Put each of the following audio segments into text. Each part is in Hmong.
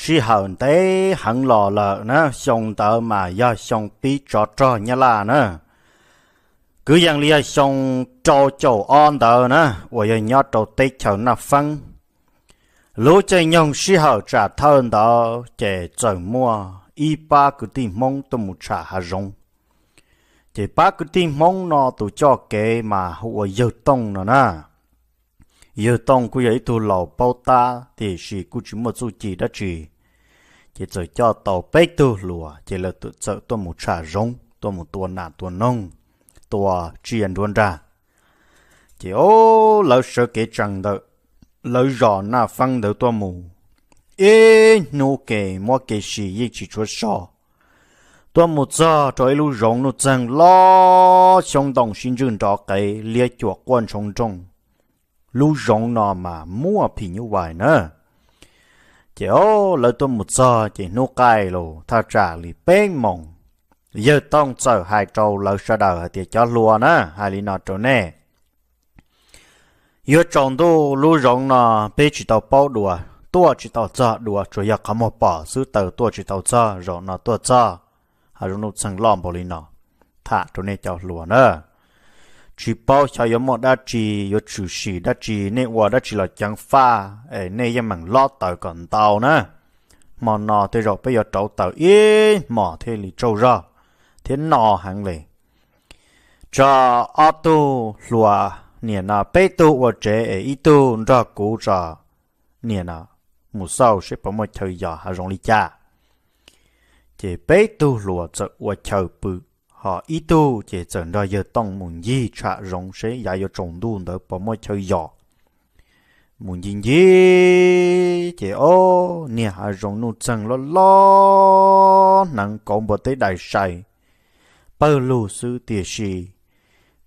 sij hawm ntev heev los lawm na, xyoo ntawd mas yog xyoo pib tsov rog Nyab Laj na, kwv yees li yog xyoo rau caum ob ntawd na, uas yog nyob rau teb chaws Naj Feeb. Lub caij nyoog sij hawm tsam thawj ntawd ces txawm muaj ib pab kwv tij Hmoob tuaj mus tsham hav zoov. Ces pab kwv tij Hmoob no tus coj kev mas hu ua Yawg Tooj no na. Yawg Tooj kuj yog ib tug laus paub tab tiam sis kuj tsis muaj txuj ci dab tsi, ces txawm coj tau peb tug hluas ces lawv txawm tuaj mus tsham zoov, tuaj mus tua nas tua noog, tua tsiaj nruab nrag. Ces o, lawv sawv kev tsees ntawm lawv zos Naj Feeb ntawd tuaj mus ib hnub ke muab kev si yeej tsis tshuav so. Tuaj mus txog rau ib lub zoov nuj txeeg loj, xyoob ntoo sib ntswj nrov qev, liab cuam quaj ntshoo nrooj. Lub zoov no mas muaj phim nyuj vais na. Ces o, lawv tuaj mus txog ces hnub qaij los thaj tsam li peb moos. Yawg Tooj txawm hais rau lawv sawv daws hais tias, cov hluas na, hais li no rau nej, yuav tsaus ntuj lub zoov no peb tsis tau paub dua, tuaj tsis tau txog dua, tsuas yog qhov muag pom xwb, taws tuaj tsis tau txog, zaum no tuaj txog, hav zoov nuj txeeg loj npaum li no. Tham rau nej cov hluas na, tsis paub xyov yuav muaj dab tsi, yuav tshwm sim dab tsi, nej ua dab tsi los ceev faj es nej yeej meem lob taws kom ntau na. Hmo no tej zaum peb yuav rauv taws ib hmos thiaj li tsaug zog thiab no heev li. Tso ob tug hluas niam no, peb tug ua tsev es ib tug nrog kuv tso niam no, mus xauj seb puas muaj chaw yos hav zoov li cas. Ces peb tug hluas txawm ua chaw pw, ho ib tug ces txawm nrog Yawg Tooj mus ncig tsham zoov seb yav yuav tsaus ntuj ntawd puas muaj chaw yos. Mus ncig ncig ces o, niag hav zoov nuj txeeg loj loj hneev kauv npua teb dais sai pawg lug xwb, tiam sis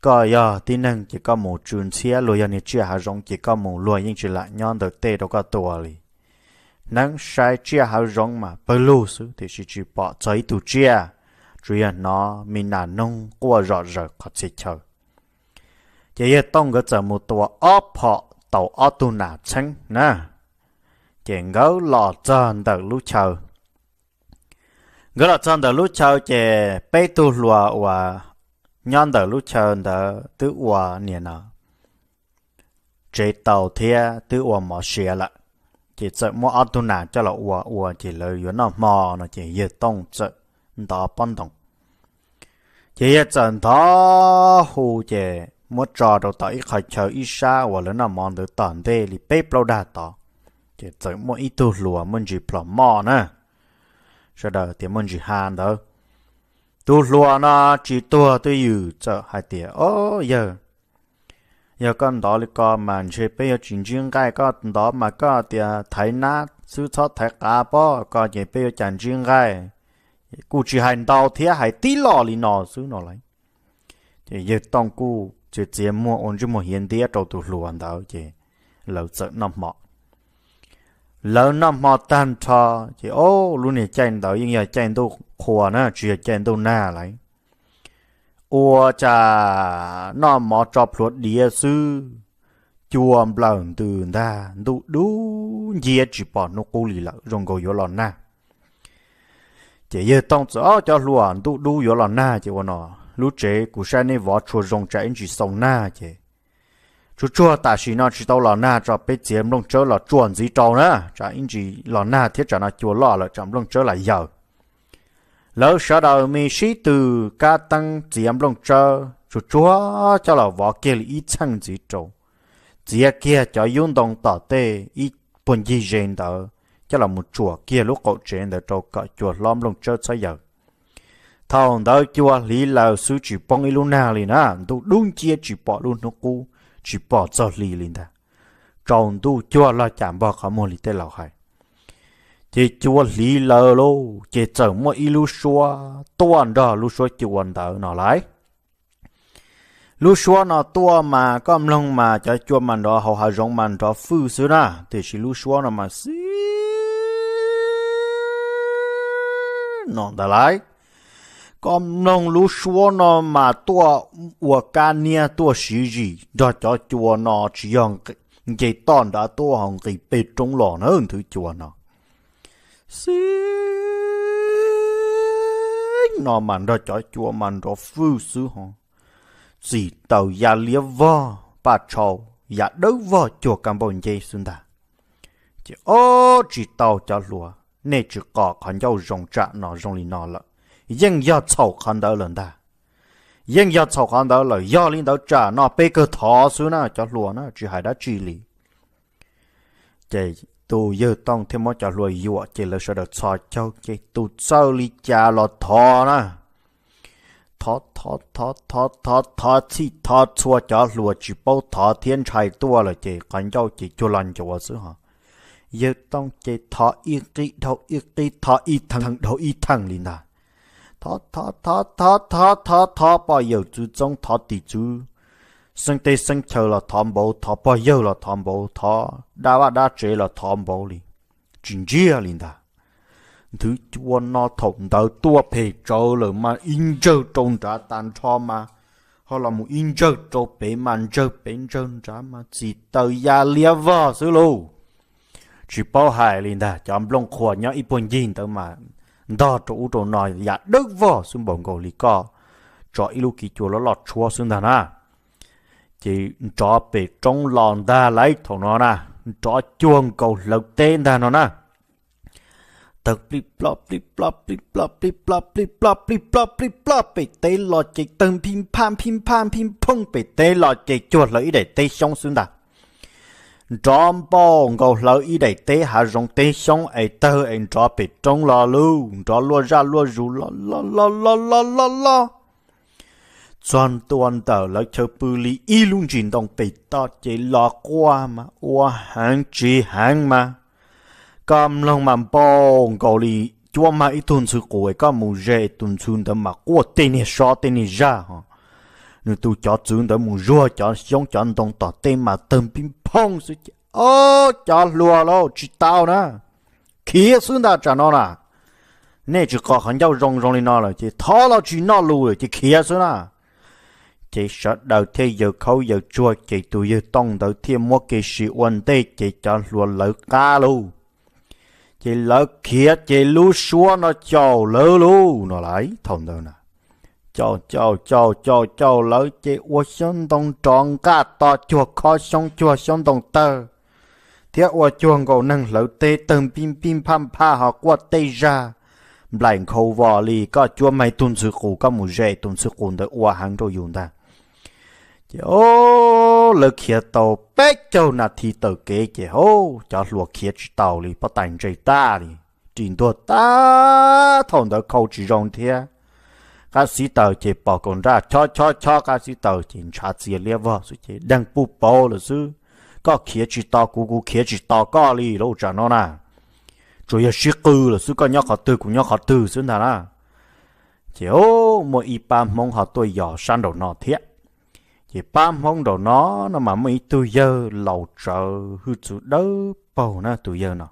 koj yog tib neeg ces koj mus tsw ntxhiab, luag yog niag tsiaj hav zoov ces koj mus luag yeej tsis lam nyob ntawm tej rau koj tua li. Hneev sai tsiaj hav zoov mas pawg lug xwb tiam sis tsis pom txog ib tug tsiaj, tsuas yog hnov me nas noog quaj zom zaws qhov txhia chaw. Ces Yawg Tooj nkawd txawm mus tua ob phom tau ob tug nas txheeb na, ces nkawd los txog ntawm lub chaw. Nkawd los txog ntawm lub chaw ces peb tug hluas uas nyob ntawm lub chaw ntawd twb ua niam no tsev tau thiab twb ua mov siav lawm, ces txawm muab ob tug nas coj los ua ua ces lawv yuav noj hmo no ces Yawg Tooj txawm ntov pob ntoos. Ces yawg txawm ntov hu ces muab tso rau tom ib qho chaw ib sab uas lawv noj mov ntawd tom ntej li peb plaub dag tod. Ces txawm muaj ib tug hluas muaj ntsis plhom moj na, sawv daws tias muaj ntsis ha ntawd. Tus hluas no tsis tuag twj ywm txawm hais tias, o yawg, yog koj ntov li ko mas ntshe peb yuav tsis ntsib nqaij, koj ntov mas koj tias thaiv nab xwb txhob thaiv qav pob ko ces peb yuav cas ntsib nqaij. Kuj tsis hais ntau thiab, hais tib lo li no xwb no lauj. Ces Yawg Tooj kuj txiav txiav muag ua ntsej muag hiav ntiab rau tus hluas ntawd ces lawv txawm noj hmo. Lawv noj hmo tag nrho ces o, lub niag caij ntawd yeej yog caij ntuj qhua na, tsis yog caij ntuj nag lauj. Ua cas noj mov tso plhuav diav xwb, cua nplawm ntws ntag, ntuj dub nciab tsis pom hnub qub li lawm, zoo nkaus yuav los nag. Ces Yawg Tooj txawm, o cov hluas, ntuj dub yuav los nag ces ua no, lub tsev kuv saib neb vov tshua zoo tsam ib ntsis xaus nag ces tsuag tsuag tam sim no tsis tau los nag tso peb txiav nplooj tsawb los tsuaj ntxiv rau na, tsam ib ntsis los nag thiab tsam no cua loj lawm tsam nplooj tsawb lam yaws. Lawv sawv daws me sib tw kab teeb txiav nplooj tsawb tsuag tsuag coj los vov kiag li ib txheej ntxiv rau, txiav kiag cov yub ntoo tom tej ib puag ncig ze ntawd coj los mus tsuam kiag lub qaum tsev ntawd rau kom cua hlob nplooj tsawb txhob yaws. Thaum ntawd cua hliv laws xwb tsis poob ib lub nag li na, ntuj dub nciab tsis pom lub hnub qub, tsis pom txog hli li ntag. Tsaus ntuj cuag log cas npog qhov muag li tej laus hais. Ces cua hliv laws lauj, ces txawm muaj ib lub suab tuaj nrog lub suab cua ntawd no lauj. Lub suab no tuaj mas koj mloog mas cov cua mas nrov hauv hav zoov mas nrov fwj xwb na, tiam sis lub suab no mas xib no ntag lauj. Koj mloog lub suab no mas tuaj ua kab niab tuaj siv zis nrog cov cua no tsis yog nce toj nrad tuaj ho nqis pem roob los na nthwv cua no. Txij no mas nrog cov cua mas nrov fwj xwb ho, txim taws ya liab vog, paj tshau ya dawb vog cuag kab npauj nceb xwb ntag. Ces ob tsis tau cov hluas, nej tsis qos qhov ncauj zoo tsam no zoo li no lawm, yeej yog txhaum qhov ntawd lawm ntag. Yeej yog txhaum qhov ntawd lawm, yog li ntawd tsam no peb kawg thov xwb na cov hluas na, tsis hais dab tsi li. Ces tus yawg Tooj thiaj muab cov hluas yuam ces lawv sawv daws txhos caug ces tus txawj li cas los thov na. Thov thov thov thov thov thov txhij thov txhua cov hluas tsis paub thov thiab ntshai tuaj lawm ces qhov ncauj ces cuag los ncuav xwb ho. Yawg Tooj ces thov ib qib dhau ib qib, thov ib theem dhau ib theem li ntag. Thov thov thov thov thov thov thov pog yawm txwv txoob, thov tim txwv xeeb teb xeeb chaw los thov npaum, thov pog yawg los thov npaum, thov dab vaj dab tsev los thov npaum li, tsis ntsiag li ntag. Nthwv cua no thaum ntawd tuaj phem tsawv lawm mas ib ntsawg rau nrad tas nrho mas, ho los mus ib ntsawg rau pem mas, ntsawg pem ntsawg nrad mas txim taws ya liab vog xwb lauj. Tsis paub hais li ntag, cov nplooj qhuav nyob ib puag ncig ntawd mas ntog rau ub rau no ya dawb vog xwb npaum nkaus li koj tso ib lub kiv cua loj loj tshuab xwb ntag na. Ces nrov pem roob los ntag lauj thaum no na, nrov cuag nkaus hlawv teb ntag no na. Tawg plij ploj plij ploj plij ploj plij ploj plij ploj plij ploj plij ploj pem teb los ces tawg phij phaj phij phaj phij phooj pem teb los ces cuag hlawv ib daim teb xyoob xwb ntag. Nrov npaum nkaus hlawv ib daim teb hav zoov teb xyoob es tawg es nrov pem roob los lauj, nrov luaj zaj luaj zus los los los los los los los. Txog ntua ntawm lawv chaw pw li ib lub ntsis ntoo pem toj ces los quaj mas ua heev tsis heev mas, koj mloog mas npaum nkaus li cuab mag ib tug ntxhw qus es koj mus ze tus ntxhw ntawd mas quaj tej niag sob tej niag zaj ho. Nws tus cov txwv ntawd mus zuag cov xyoob cov ntoo tom tej mas tawg phij phooj xwb ces, o, cov hluas lauj, tsis tau na, khiav xwb ntag tsam no na. Nej tsis qos qhov ncauj zoo zoo li no lawm ces thov los tsis noj lus lawm ces khiav xwb na. Ces sawv daws thiaj yaws khaub yaws tsuag ces tus yawg Tooj ntawd thiaj muab kev sib ua ntej ces cov hluas lawv qab lauj. Ces lawv khiav ces lub suab no caum lawv lauj no lauj thaum ntawd na. Caum caum caum caum caum lawv ces ua xyoob ntoo nrov nqaj to cuag khob xyoob cuag xyoob ntoo tawg, thiab ua cuag nkaus neeg hlawv teb tawg npij npij nphaj nphaj ho quaj tej zaj nplaim nkhaus vos li koj cuab mag ib tug ntxhw qus koj mus ze tus ntxhw qus ntawd ua heev rau yus ntag. Ces o, lawv khiav tau peb caug nas this taw kev ces hauv cov hluas khiav tsis taus li, pob tais ntseg tag li, ris ntuag tag, thaum ntawd khau tsis zoo thiab. Qab xib taws ces pos kaus nraj chob chob chob qab xib taws ces ntshav txias liab vog xwb ces deeg puj pauv lawm xwb. Koj khiav tsis tau kuv, kuv khiav tsis tau koj li lauj tsam no na. Tsuas yog sib qw lawm xwb, koj nyob qhov twg kuv nyob qhov twg xwb ntag na. Ces o, muaj ib pab Hmoob ho tuaj yos sab nraum no thiab. Ces pab Hmoob nraum no, no mas muaj ib tug yawg laus tsawv hwj txwv dawb paug na tus yawg no.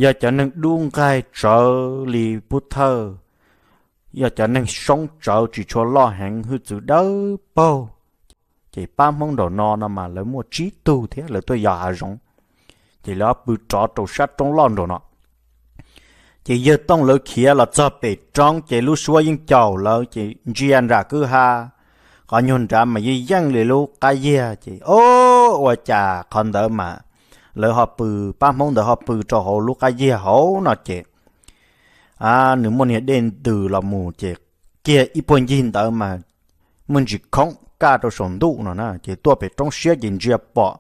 Yog cov neeg dub nqaij tsawv li pub thawj, yog cov neeg soob tsawv tsis tshua loj heev hwj txwv dawb paug. Ces pab Hmoob nraum no, no mas lawv muaj tsib tug thiab lawv tuaj yos hav zoov. Ces lawv pw rov rau sab roob loj nraum no. Ces yawg Tooj lawv khiav los txog pem roob ces lub suab yeej caum lawv ces ntsia nram kwj ha, qhov nyuag nrad mas yeej yeej li lub qab yiag ces o, ua cas qhov ntawd mas lawv ho pw, pab Hmoob ntawd ho pw rau hauv lub qab yiag hauv no ces a, nws muaj niag dej ntws los mus ces kiag ib puag ncig ntawd mas muaj ntsis khoob kaj rau saum ntuj no na, ces tuaj pem roob siab ces ntsia pom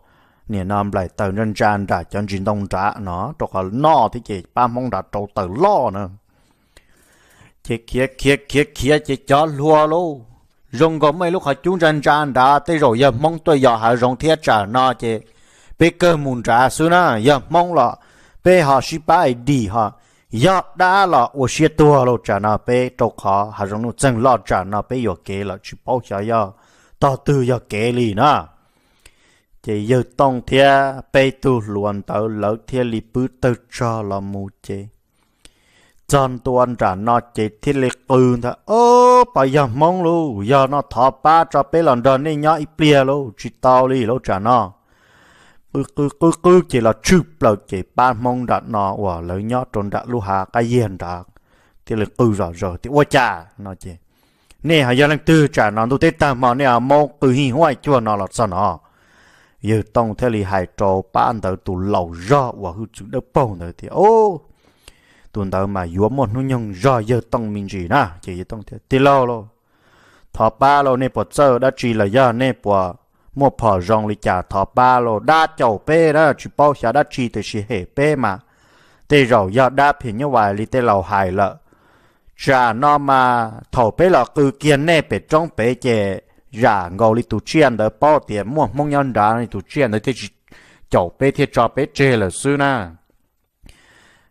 niam no nplaim taws ntsa ntsa nram cov ntsis ntoo nrad no, rau qhov noj thiab ces pab Hmoob nrad rau taws loj na. Ces khiav khiav khiav khiav ces cov hluas lauj, zoo nkaus muaj ib lub qhov cub ntsa ntsa nrad, tej zaum yog Hmoob tuaj yos hav zoov thiab tsam no ces peb kawg mus nrad xwb na, yog Hmoob los peb ho sib pab es dim ho, yog dab los ua siab tuag lauj tsam no peb, rau qhov hav zoov nuj txeeg loj tsam no peb yuam kev lawm tsis paub xyov yog tog twg yog kev li na. Ces yawg Tooj thiab peb tug hluas ntawd lawv thiaj li pw tawg tsog los mus ces txog ntua nram no ces thiaj li qw ntag, o, pos yog Hmoob lauj, yog no thov pab tso peb los nrog nej nyob ib pliag lauj, tsis tau li lauj tsam no. qw qw qw qw ces los tshwj plaws ces pab Hmoob nram no uas lawv nyob rau nram lub hav qab yiag nrad thiaj li qw zom zaws tias, Ua cas? No ces, Nej ho yog leej twg tsam no ntuj teb tag hmo nej ho muab qw hij huaj cuag no los txog no? Yawg Tooj thiaj li hais rau pab ntawd tus laus zog uas hwj txwv dawb paug ntawd tias, Au, tus ntawd mas yuav muaj hnub nyoog zog yawg Tooj me ntsis na. Ces yawg Tooj tias, Tij laug lauj, thov pab lauj, nej puas txawj dab tsi los yog nej puas muaj phom zoo li cas thov pab lauj, dab caum peb na, tsis paub xyov dab tsi tiam sis hem peb mas tej zaum yog dab phim nyuj vais li tej laus hais lawm. Tsam no mas thaum peb los qw kiag nej pem roob pem ces zam nkaus li tus tsiaj ntawd paub tias muaj Hmoob nyob nrad, tus tsiaj ntawd thiaj tsis caum peb thiaj tso peb tseg lawm xwb na.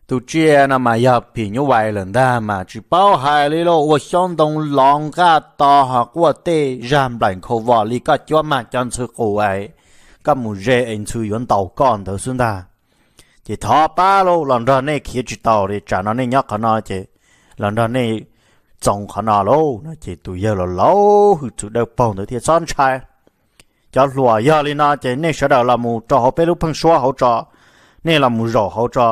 Tus tsiaj no mas yog phim nyuj vais lawm ntag mas tsis paub hais li lauj, ua xyoob ntoo los nqaj to ho quaj tej zag nplaim nkhaus vos li koj cuab mag cov ntxhw qus es koj mus ze es ntxhw yuav ntaus koj ntawd xwb ntag. Ces thov pab lauj, los nrog nej khiav tsis tau li, tsam no nej nyob qhov no ces los nrog nej txoos qhov no lauj. No ces tus yawg laus laus hwj txwv dawb paug ntawd thiaj txhob ntshai. Cov hluas, yog li no ces nej sawv daws los mus rau hauv peb lub pheej suab hauv tso, nej los mus zaum hauv tso,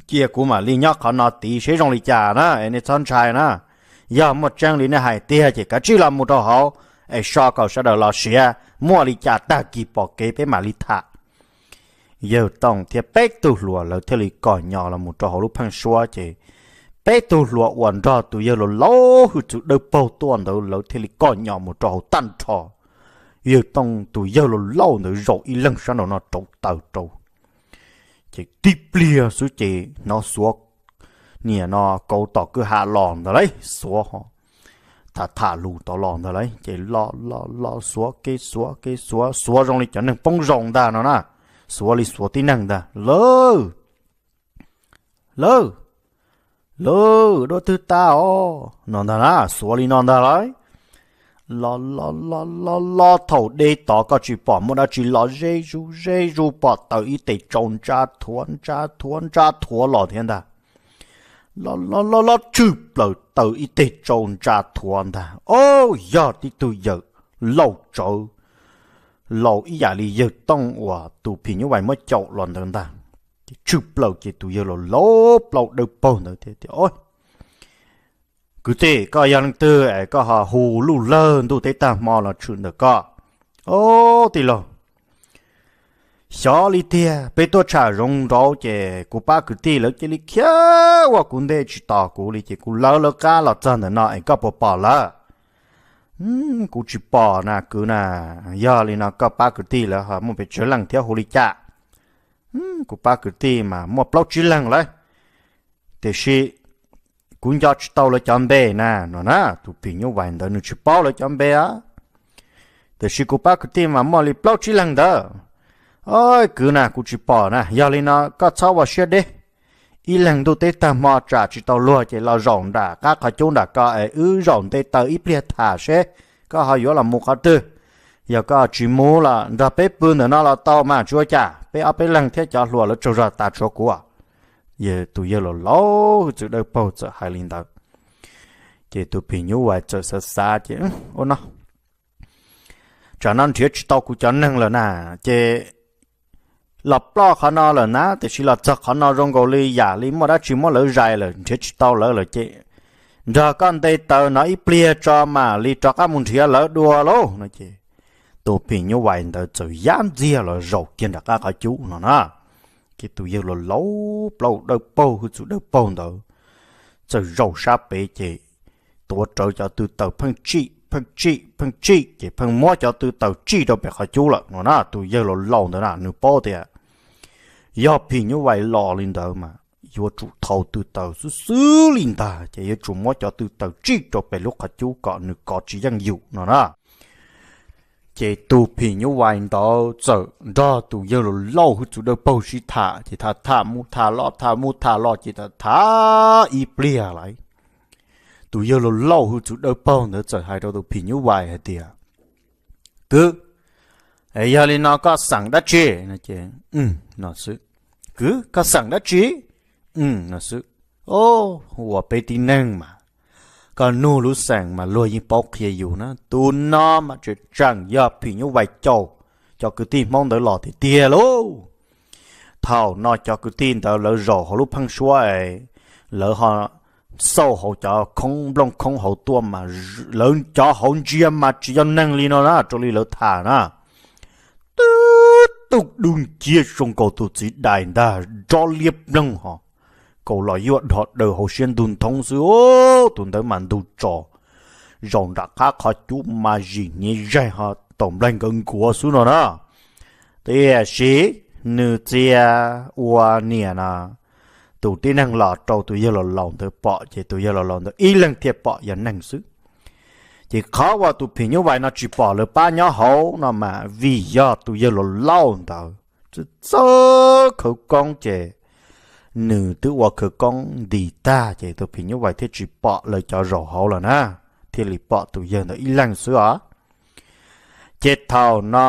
cia kuv mam li nyob qhov no tiv seb zoo li cas na, es nej txhob ntshai na. Yog muaj tseeb li nej hais tiag ces kav tsij los mus rau hauv es so kom sawv daws los siav, muaj li cas tag kis pom kev peb mam li tham. Yawg Tooj thiab peb tug hluas lawv thiaj li kom nyos los mus rau hauv lub pheej suab ces peb tug hluas uas nrog tus yawg laus laus hwj txwv dawb paug tuaj ntawd lawv thiaj li kom nyos mus rau hauv tag nrho. Yawg Tooj tus yawg laus laus ntawd zaum ib leeg sab nraum no rauv taws rau, ces tib pliag xwb ces hnov Xuav niam no kauv tom kwj ha los ntag lauj. Xuav ho tham tham lus tod los ntag lauj. Ces los los los Xuav kev Xuav kev Xuav, Xuav zoo li cov neeg poob zoo ntag no na. Xuav li Xuav tib neeg ntag. Lauj, lauj, lauj, dua twg tas os? No ntag na, Xuav li no ntag lauj. Los los los los los thaum deb tod koj tsis pom muaj dab tsi los ze zuj ze zuj, pom taws ib tes tsau ntsa thuav ntsa thuav ntsa thuav los thiab ntag. Los los los los tshwj plaws taws ib teg tsau ntsa thuav ntag. Au, yog tib tug yawm laus tsawv, laus ib yam li yawg Tooj uas tus phim nyuj vais muab caum los ntawd ntag. Ces tshwj plaws ces tus yawg laus laus plaub dawb paug ntawd thiaj tias, Kwv tij, koj yog leej twg es koj ho hu luj lawg ntuj teb tag hmo los tshwm ntawm koj? Au, tij laug, xyov li tiag, peb tuaj tsham zoov nraud ces kuv pab kwv tij lawv cia li khiav ua kuv ntej tsis tos kuv li ces kuv lawv lawv qab los txog ntawm no es koj puas pom lawv? Kuv tsis pom na kwv na. Yog li no koj pab kwv tij lawv ho muaj pes tsawg leej thiab hu li cas? Kuv pab kwv tij mas muaj plaub tsib leeg lawm, tiam sis kuv nco tsis tau lawv cov npe na, no na. Tus phim nyuj vais ntawd nws tsis paub lawv cov npe, tiam sis kuv pab kwv tij mas muaj li plaub tsib leeg ntawd. Au, kwv na, kuv tsis pom na. Yog li no koj txhob ua siab deb, ib leeg ntuj teb tag hmo tsam tsis tau luag ces los zaum nram qab qhov cub nram ko es wb zaum nte taws ib pliag tham seb koj ho yuav los mus qhov twg. Yog koj tsis mus los nrog peb pw ntawm no los tau mas tsis ua cas, peb ob peb leeg thiab cov hluas lawv tsaug zog tas tshuav kuv. Tus yawg laus laus hwj txwv dawb paug txawm hais li ntawd, ces tus phim nyuj vais txawm xav xav ces, Ua no, tsam no nrhiav tsis tau kuv cov neeg lawm na, ces los ploj qhov no lawm na, tiam sis los txog qhov no zoo nkaus li yam li muaj dab tsi muab lawv zais lawm, nrhiav tsis tau lawv lawm ces nrog koj nte taws no ib pliag tso mam li rov qab mus nrhiav lawv dua lauj. No ces tus phim nyuj vais ntawd txawm yaj ntxiag los zaum kiag nram qab qhov cub no na. Ces tus yawg laus laus plaub dawb paug hwj txwv dawb paug ntawd txawm zaum sab pem ces tuav rawv cov tw taws pheej tsij pheej tsij pheej tsij ces pheej muab cov tw taws tsij rau pem qhov cub lawm no na. Tus yawg laus laus ntawd na nws paub tias yog phim nyuj vais los li ntawd mas yuav tsum thau tw taws xwb xwb li ntag, ces yuav tsum muab cov tw taws tsij rau pem lub qhov cub kom nws kov tsis yeej yus no na. Ces tus phim nyuj vais ntawd txawm nrog tus yawg laus laus hwj txwv dawb paug sib tham, ces tham tham mus tham los tham mus tham los ces tham tham ib pliag lawm, tus yawg laus laus hwj txwv dawb paug ntawd txawm hais rau tus phim nyuj vais hais tias, Kwv, yog li no koj xeem dab tsi? No ces, no xwb. Kwv, koj xeem dab tsi? No xwb. Ua peb tib neeg mas koj nug lub xeem mas luag yeej paub qhia yus na. Tus no mas tseem tseem yog phim nyuj vais caum cov kwv tij Hmoob ntawd los tiag tiag lauj. Thaum no cov kwv tij ntawd lawv zaum hauv lub pheeb suab es lawv ho xauj hauv cov khoob nplooj khoob hauv tuaj mas lawv cov hauv ntsia mas tsis yog neeg li no na, raws li lawv tham na. Twb tuj dub nciab zoo nkaus tus txiv dais ntag, nrov liab ploog ho, kaus los yuav dhos daws hauv siab ntug nthoob xwb. Tus ntawd mas ntug tso, zaum nram qab qhov cub mas zim hniav zaig ho taum nplaig nkawd nkuav xwb no na. Tiam sis nws txia ua niam no, tus tib neeg los rau tus yawg laus laus ntawd pom ces tus yawg laus laus ntawd ib leeg thiaj pom yog neeg xwb. Ces qhov uas tus phim nyuj vais no tsis pom lawv pab nyob hauv no mas vim yog tus yawg laus laus ntawd txawj khawv koob ces nws twb ua khawv koob nti tag ces tus phim nyuj vais thiaj tsis pom lawv cov zaum hauv lawm na, thiaj li pom tus yawg ntawd ib leeg xwb os. Ces thaum no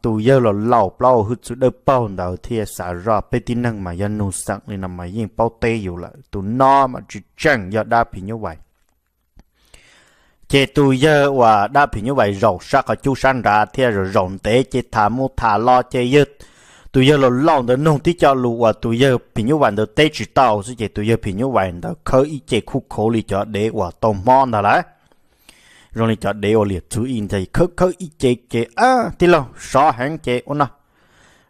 tus yawg laus laus plaub hwj txwv dawb paug ntawd thiaj xav zoj, peb tib neeg mas yog nug xeem li no mas yeej paub teb yus lawm, tus no mas tsis tseem yog dab phim nyuj vais. Ces tus yawg uas dab phim nyuj vais zaum sab qhov cub sab nrad thiaj zaum zaum ntev ces tham mus tham los ces yawg, tus yawg laus laus ntawd nug tib co lus uas tus yawg phim nyuj vais ntawd teb tsis tau xwb ces tus yawg phim nyuj vais ntawd khawb ib ce khuj khauv li cov dev uas tau mob ntag lawm. Zoo li cov dev uas liam txug ib ntag, khawb khawb ib ce ces, tij laug, sov heev ces ua no,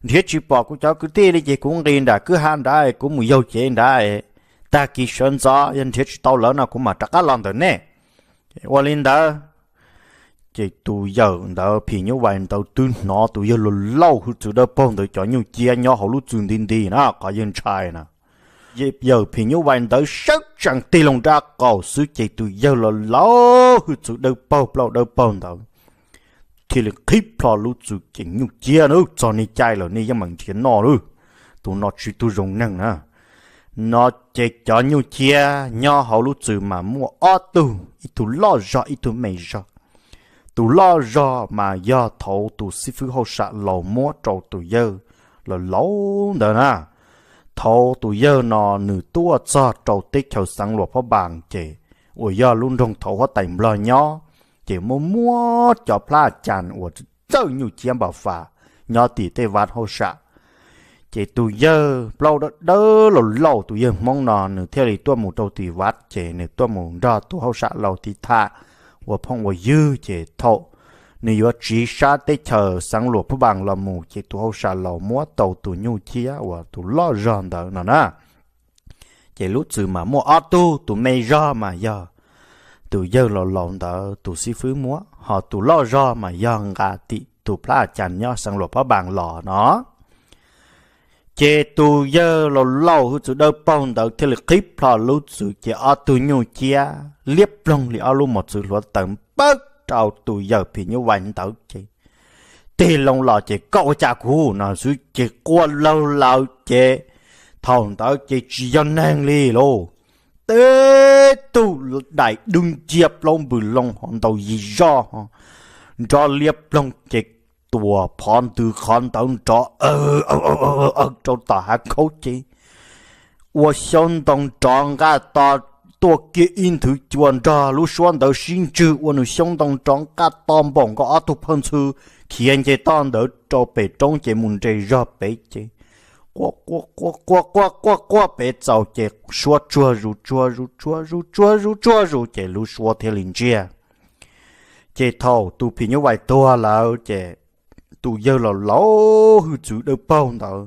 nrhiav tsis pom kuv cov kwv tij li ces kuv nqis nram kwj ha nrad, kuv mus yaug cev nrad, tag kis sawv ntxov yog nrhiav tsis tau lawv no kuv mam rov qab los ntawm nej. Ua li ntawd ces tus yawg ntawd phim nyuj vais ntawd twb hnov tus yawg laus laus hwj txwv dawb paug ntawd cov nyuj ciab nyob hauv lub txwg nti nti na, qhov yawg ntshai na. Yawg phim nyuj vais ntawd sawv tsees tig loo nrab qaum xwb ces tus yawg laus laus hwj txwv dawb paug plaub dawb paug ntawd thiaj li qhib plho lub txwg ces nyuj ciab na, txog nej caij lawm nej yeej meem nrhiav noj lawm, tus no tsis tug zoo neeg na. No ces cov nyuj ciab nyob hauv lub txwg mas muaj ob tug, ib tug loj zog ib tug me zog. Tus loj zog mas yog thaud tus xib fwb hauj sam laus muab rau tus yawg laus laus ntawd na. Thaud tus yawg no nws tuaj txog rau teb chaws Xeev Luas Phab Npas ces uas yog lub nroog thaud huab tais Nplog nyob, ces muaj muab cov plab cas uas txawj nyuj ciab npam fas nyob tim tej vaj hauj sam. Ces tus yawg plaub dawb dawb laus laus tus yawg Hmoob no nws thiaj li tuaj mus rau tim vaj ces nws tuaj mus nrog tus hauj sam laus tiv tham ua phooj ua ywg ces thaum nws yuav tsiv sab teb chaws Xeev Luas Phab Npas los mus ces tus hauj sam laus muab tau tus nyuj ciab uas tus loj zog ntawd no na. Ces lub txwg mas muaj ob tug, tus me zog mas yog tus yawg laus laus ntawd tus xib fwb muab, ho tus loj zog mas yog nqa tim tus plab cas nyob Xeev Luas Phab Npas los no. Ces tus yawg laus laus hwj txwv dawb paug ntawd thiaj li qhib plho lub txwg ces ob tug nyuj ciab liab ploog li ob lub mos txwv hluav taws npawb rau tus yawg phim nyuj vais ntawd ces tig loo los ces koj ua cas kuv no xwb ces quaj laug laws ces thaum ntawd ces tsis yog neeg li lauj. Teb tug dais dub nciab plaub npws loo ho ntaus yig zoj ho nrov liab ploog ces tuas phov ntws qhov ntawd nrov aw aw aw rau tom hav khaub ces ua xyoob ntoo nrov nqaj to tuaj kiag ib nthwv cua nrog lub suab ntawd sib ntswg ua nws xyoob ntoo nrov nqaj to npaum nkaus ob tug phawj ntxhw khiav nce toj ntawd rau pem roob ces mus nres zog pem ces quaj quaj quaj quaj quaj quaj pem txaus ces suab tsuag zus tsuag zus tsuag zus tsuag zus tsuag zus ces lub suab thiaj li ntsiag. Ces thaum tus phim nyuj vais tuag lawm ces tus yawg laus laus hwj txwv dawb paug ntawd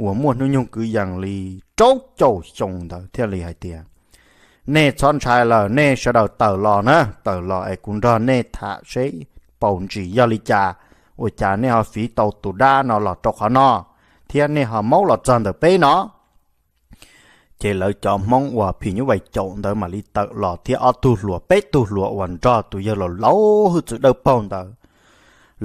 uas muaj hnub nyoog kwv yees li rau caum xyoo ntawd thiaj li hais tias, nej txhob ntshai lawm, nej sawv daws tawm los na, tawm los es kuv nrog nej tham seb paus ntsis yog li cas, ua cas nej ho fiv tau tus dab no los rau qhov no, thiab nej ho maub los txog ntawm peb no. Ces lawv cov Hmoob uas phim nyuj vais caum ntawd mam li tawm los thiab ob tug hluas peb tug hluas uas nrog tus yawg laus laus hwj txwv dawb paug ntawd,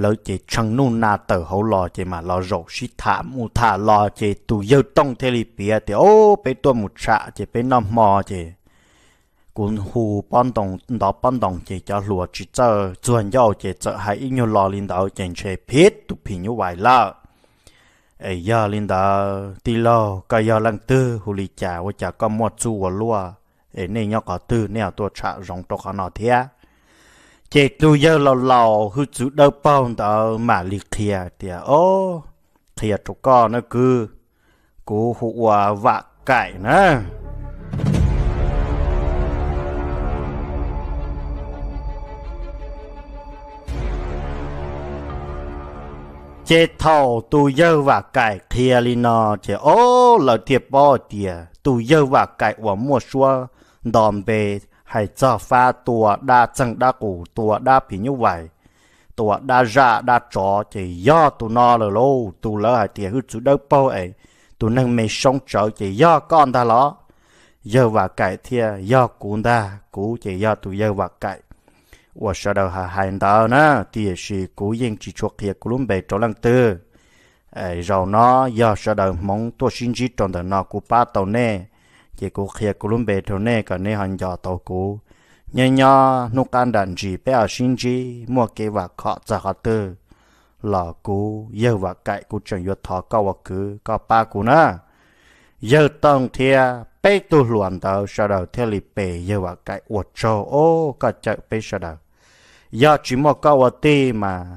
lawv ces tshee nuj na tawm hauv los ces mam los zaum sib tham mus tham los ces tus yawg rooj thiaj li piav tias, o, peb tuaj mus tsham ces peb noj hmo ces kuv hu pob ntoo, ntov pob ntoo ces cov hluas tsis txawj txuag ncauj ces txawm hais ib nyuag lo li ntawd ces ntshe phiv tus phim nyuj vais lawm. Es yog li ntawd tij laug koj yog leej twg hu li cas ua cas koj muaj txuj ua luaj, es nej nyob qhov twg nej ho tuaj tsham zoov rau qhov no thiab? Ces tus yawg laus laus hwj txwv dawb paug ntawd mam li qhia tias, Ob, qhia rau koj na kwv, kuv hu ua Vam Kaim na. Ces thaum tus yawg Vam Kaim qhia li no, ces ob, lawv thiaj paub tias tus yawg Vam Kaim uas muaj suab nto npe hais txog fab tua dab txeeg dab qus, tua dab phim nyuj vais, tua dab zaj dab tsov, ces yog tus no lawm lauj. Tus lawv hais tias hwj txwv dawb paug es tus neeg me soob tsawv ces yog koj ntag los? Yawg Vam Kaim thiaj, Yog kuv ntag, kuv ces yog tus yawg Vam Kaim uas sawv daws hais hais ntawd na, tiam sis kuv yeej tsis tshua qhia kuv lub npe rau leej twg. Zaum no yog sawv daws hmoov tuaj sib ntsib rau ntawm no kuv pab tau nej, ces kuv qhia kuv lub npe rau nej kom nej ho nco tau kuv. Nyob nyob hnub qab nram ntsis peb ho sib ntsib muaj kev vam khom txog qhov twg los kuv yawg Vam Kaim kuv tseem yuav thov koj ua kwv koj pab kuv na. Yawg Tooj thiab peb tug hluas ntawd sawv daws thiaj li pe yawg Vam Kaim ua tsaug, Ob, koj cawm peb sawv daws, yog tsis muaj koj ua tij mas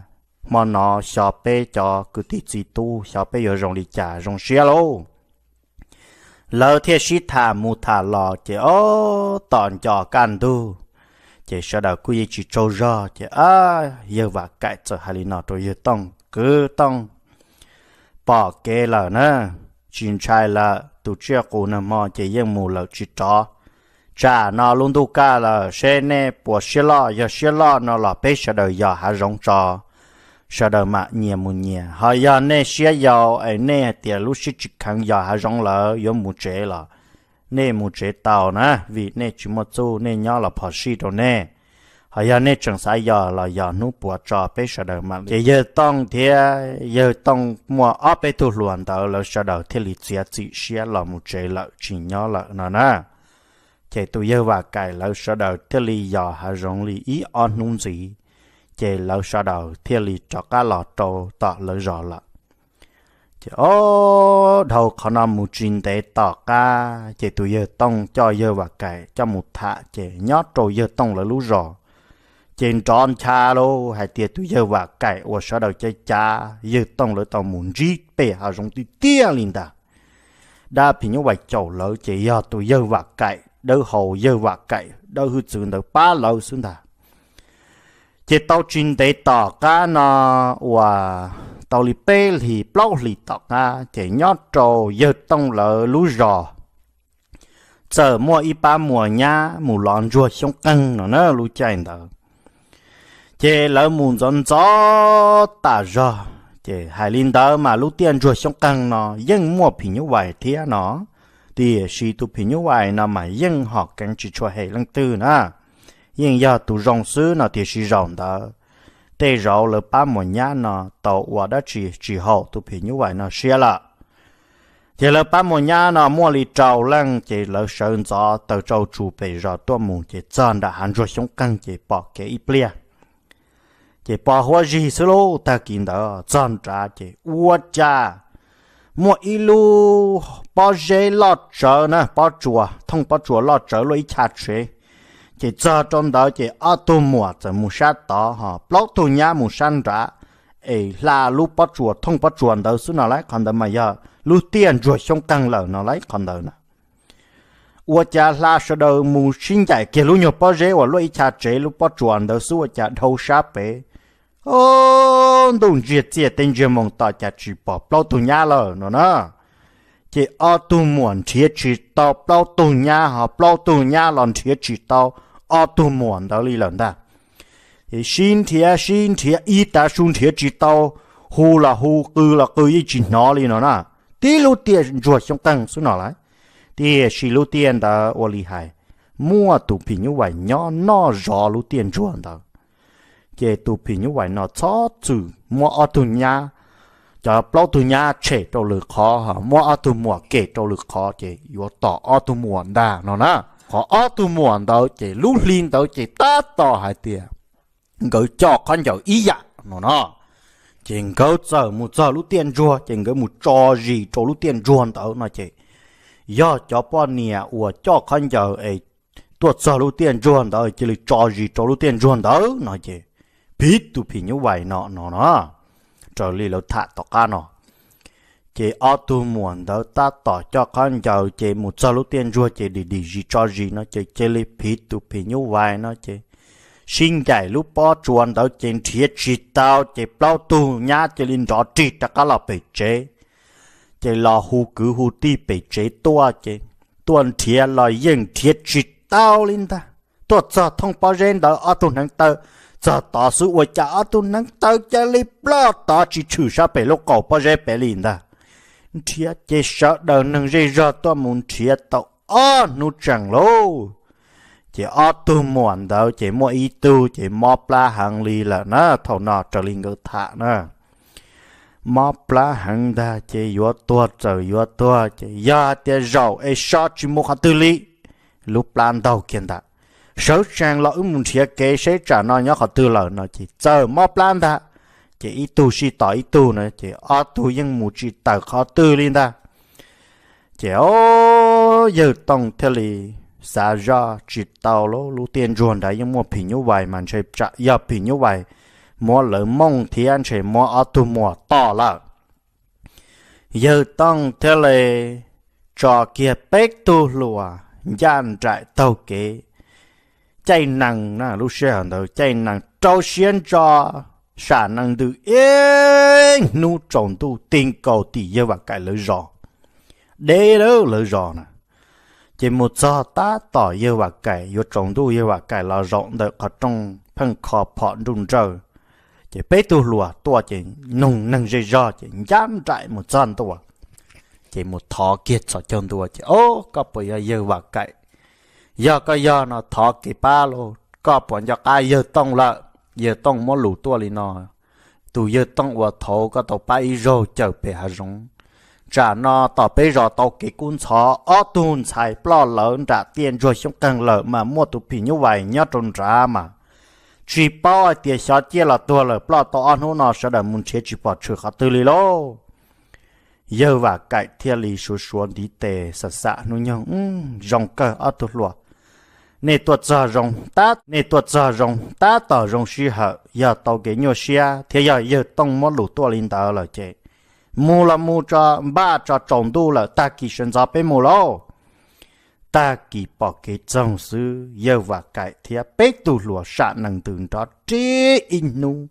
hmo no xyov peb cov kwv tij txiv tub xyov peb yuav zoo li cas zoo siab lauj. Lawv thiaj sib tham mus tham los ces ob, tom nco kaj ntug, ces sawv daws kuj yeej tsis tsaug zog ces, Ab, yawg Vam Kaim txawm hais li no rau yawg Tooj, Kwv Tooj, pom kev lawm na, tsis ntshai lawm, tus tsiaj qus nag hmo ces yeej mus lawm tsis rov. Tsam no lub ntuj kaj lawm, seb nej puas siab loj, yog siab loj no los peb sawv daws yos hav zoov tso, sawv daws mam nyias mus nyias. Ho yog nej siab yau es nej hais tias lub siab tsis kheev yos hav zoov lawm yuav mus tsev los nej mus tsev tau na, vim nej tsis muaj txuj, nej nyob los phom sij rau nej. Ho yog nej tseem xav yos los yos hnub puav tso peb sawv daws mam li. Ces yawg Tooj thiab yawg Tooj muaj ob peb tug hluas ntawd lawv sawv daws thiaj li txiav txim siab los mus tsev lawm tsis nyob lawm no na. Ces tus yawg Vam Kaim lawv sawv daws thiaj li yos hav zoov li ib ob hnub ntxiv, ces lawv sawv daws thiaj li rov qab los rau tom lawv zos lawm. Ces ob, dhau qhov no mus tsis ntev tom qab ces tus yawg Tooj coj yawg Vam Kaim coj mus tham ces nyob rau yawg Tooj lawv lub zos, ces nrov ncha lauj hais tias tus yawg Vam Kaim uas sawv daws cav cav yawg Tooj lawv tau mus ntsib pem hav zoov tiag tiag li ntag. Dab phim nyuj vais caum lawv ces yog tus yawg Vam Kaim dawb hau, yawg Vam Kaim dawb hwj txwv ntawd pab lawv xwb ntag. Ces tau tsis ntev tom qab no uas tau li peb hlis plaub hlis tom qab ces nyob rau yawg Tooj lawv lub zos txawm muaj ib pab muas nyab mus lov ntsuag xyoob qeeg no na lub caij ntawd. Ces lawv mus ntxov ntxov tas zog, ces hais li ntawd mas lub tiaj ntsuag xyoob qeeg no yeej muaj phim nyuj vais thiab no, tiam sis tus phim nyuj vais no mas yeej hom keev tsis tshua hem leej twg na, yeej yog tus zoo xwb no tiam sis zaum ntawd tej zaum lawv pab muas nyab no tau ua dab tsi tsis haum tus phim nyuj vais no siab lawm. Ces lawv pab muas nyab no muaj li rau leej ces lawv sawv ntxov taws tsau tsus pem zos tuaj mus ces txog nram hav ntsuag xyoob qeeg ces pom kev ib pliag. Ces pom huab zig xwb lauj, tag kis ntawd txog nrad ces ua cas muaj ib lub pob zeb loj tsawv na, pob tsuas, thooj pob tsuas loj tsawv luaj ib chav tsev. Ces txog rau ntawd ces ob tug muam txawm mus sab tod ho plaub tug nyab mus sab nrad, es hla lub pob tsuas thooj pob tsuas ntawd xwb no lauj, qhov ntawd mas yog lub tiaj ntsuag xyoob qeeg lawm no lauj qhov ntawd na. Ua cas hla sawv daws mus sib ncaim kiag lub nyuag pob zeb uas luaj ib chav tsev lub pob tsuas ntawd xwb ua cas dhau sab pem, o, ntuj ntsiag txiaj teb ntsiag moos to cas tsis pom plaub tug nyab lawm no na. Ces ob tug muam nrhiav tsis tau plaub tug nyab ho plaub tug nyab los nrhiav tsis tau ob tug muam ntawd li lawm ntag. Ces sib nrhiav sib nrhiav ib tav su nrhiav tsis tau, hu los hu, qw los qw yeej tsis hnov li no na. Tib lub tiaj ntsuag xyoob qeeg xwb no lauj. Tiam sis lub tiaj ntawd ua li hais, muaj tus phim nyuj vais nyob noj zov lub tiaj ntsuag ntawd. Ces tus phim nyuj vais no txhob txwm muab ob tug nyab, cov plaub tug nyab tshem rau lwm qhov, muab ob tug muam kem rau lwm qhov ces yuav tom ob tug muam ntag no na. Qhov ob tug muam ntawd ces lub hli ntawd ces tab tom hais tias nkawd coj khaub ncaws ib yam no no. Ces nkawd txawm mus txog lub tiaj ntsuag ces nkawd mus tso zis rau lub tiaj ntsuag ntawd no ces yog cov poj niam uas coj khaub ncaws es tuaj txog lub tiaj ntsuag ntawd cia li tso zis rau lub tiaj ntsuag ntawd no ces phiv tus phim nyuj vais no no no, raws li lawv tham tom qab no. Ces ob tug muam ntawd tab tom coj qhov ncaws ces mus txog lub tiaj ntsuag ces dim dim zis tso zis no ces cia li phiv tus phim nyuj vais no ces sib ncaim lub pob tsuas ntawd ces nrhiav tsis tau ces plaub tug nyab cia li nrov rig rov qab los pem tsev. Ces los hu kwv hu tij pem tsev tuaj ces tuaj nrhiav los yeej nrhiav tsis tau li ntag. Tuaj txog thooj pob zeb ntawd ob tug hneev taw txog tod xwb ua cas ob tug hneev taw cia li ploj tod tsis tshwm sab pem lub qaum pob zeb pem li ntag. Nrhiav ces sawv daws neeg zej zog tuaj mus nrhiav tau ob hnub tsees lauj. Ces ob tug muam ntawd ces muaj ib tug ces mob plab heev li lawm na, thaum no raws li nkawd tham na. Mob plab heev ntag ces yuav tuag txawm yuav tuag ces yog hais tias zaum es so tsis mus qhov twg li, lub plab ntaug kiag ntag, sawv tsees los wb mus nrhiav kev seb tsam no nyob qhov twg lawm no ces txawm mob plab ntag. Ces ib tug sij tos ib tug na ces ob tug yeej mus tsis tawm qhov twg li ntag. Ces o, yawg Tooj thiaj li xav zoj tsis tau lauj, lub tiaj ntsuag nrad yeej muaj phim nyuj vais mas ntshe tsam yog phim nyuj vais muab lawv mooj thiab ntshe muab ob tug muam tom lawm. Yawg Tooj thiaj li tso kiag peb tug hluas ncaj nraim taug kev caij nees na, lub sij hawm ntawd caij nees rau siab ntso sam nees ntws ib hnub tsaus ntuj ti nkaus tim yawg Vam Kaim lawv zos, deb lawv zos na. Ces mus txog tab tom yawg Vam Kaim yuav tsaus ntuj, yawg Vam Kaim los zaum ntawm qhov rooj pheej kho phom nruj nrawj. Ces peb tug hluas tuaj ces noog neeg zej zog ces ncaj nraim mus txog ntua. Ces mus thov kiag txhos caug ntua ces, o, koj puas yog yawg Vam Kaim? Yog koj yog no thov kev pab lauj, koj puas nco qab yawg Tooj lawm? Yawg Tooj muab lus tuaj li no, tus yawg Tooj uas thaud koj tau pab ib zaug cawm pem hav zoov, tsam no tom peb zos tau kev kub ntxhov, ob tug ntxhais ploj lawm nram tiaj ntsuag Xyoob Qeeg lawm mas muaj tus phim nyuj vais nyob rau nrad mas tsis paub hais tias xyov ciaj los tuag lawm, ploj tau ob hnub no sawv daws mus nrhiav tsis pom tshwm qhov twg li lauj. Yawg Vam Kaim thiaj li suav suav ntiv tes xam xam hnub nyoog, zoo kawg ob tug hluas, nej tuaj txog zoo tab, nej tuaj txog zoo tab tom zoo sij hawm, yog tau kev nyuaj siab thiab yog yawg Tooj muab lus tuaj li ntawd lawm ces mus los mus tso, npaj tso tsaus ntuj lawm, tag kis sawv ntxov peb mus lauj. Tag kis pom kev txoog xwb, yawg Vam Kaim thiab peb tug hluas sam nees ntws nrov rib ib hnub,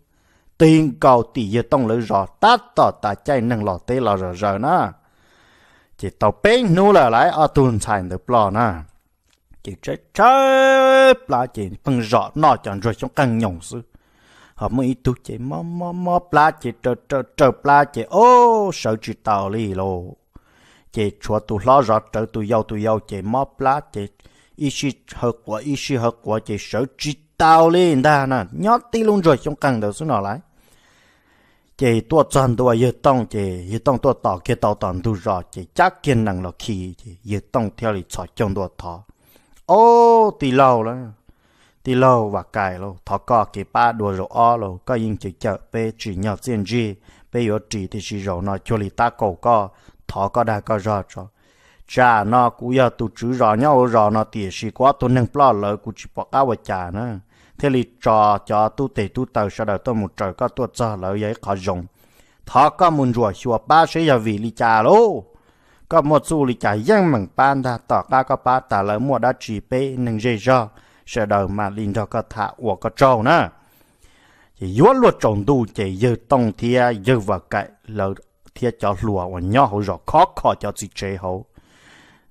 ti nkaus tim yawg Tooj lawv zos tab tom tas caij neeg los teb los zom zaws na. Ces tau peb hnub lawm lauj, ob tug ntxhais ntawd ploj na. Ces tshaib tshaib plab ces pheej zom noj cov ntsuag Xyoob Qeeg nyoos xwb. Ho muaj ib tug ces mob mob mob plab ces raws raws raws plab ces, o, sawv tsis tau li lauj. Ces tshuav tus hlob zov rawv tus yau, tus yau ces mob plab ces ib sij haw quav ib sij haw quav ces sawv tsis tau li ntag na, nyob tib lub ntsuag Xyoob Qeeg ntawd xwb no lauj. Ces tuaj txog ntua yawg Tooj ces yawg Tooj tuaj tos kiag tau tom ntug zos ces cab kiag nees los khi ces yawg Tooj thiaj li txhos caug ntua thov, o, tij laug lauj, tij laug Vam Kaim lauj, thov koj kev pab dua zaum ob lauj, koj yeej cawm cawm peb tsim nyog txiaj ntsig, peb yuav ris tiam sis zaum no cuag li tab kaum koj, thov koj dag koj zog tso. Tsam no kuv yog tus tswv zos nyob hauv zos no tiam sis kuv ob tug neeg ploj lawm kuv tsis pom qab ua cas na, thiaj li tso cov tub tes tub taw sawv daws tuaj mus raws koj tuaj txog lawm yog ib qho zoo. Thov koj mus ntsuam xyuas pab seb yog vim li cas lauj. Koj muaj txuj li cas yeej meem pab ntag, tom qab koj pab tas lawv muaj dab tsi peb neeg zej zog sawv daws mam li nrog koj tham ua koj tsaug na. Ces yuav luag tsaus ntuj ces yawg Tooj thiab yawg Vam Kaim lawv thiab cov hluas uas nyob hauv zos khov kho cov txiv tsev hauv,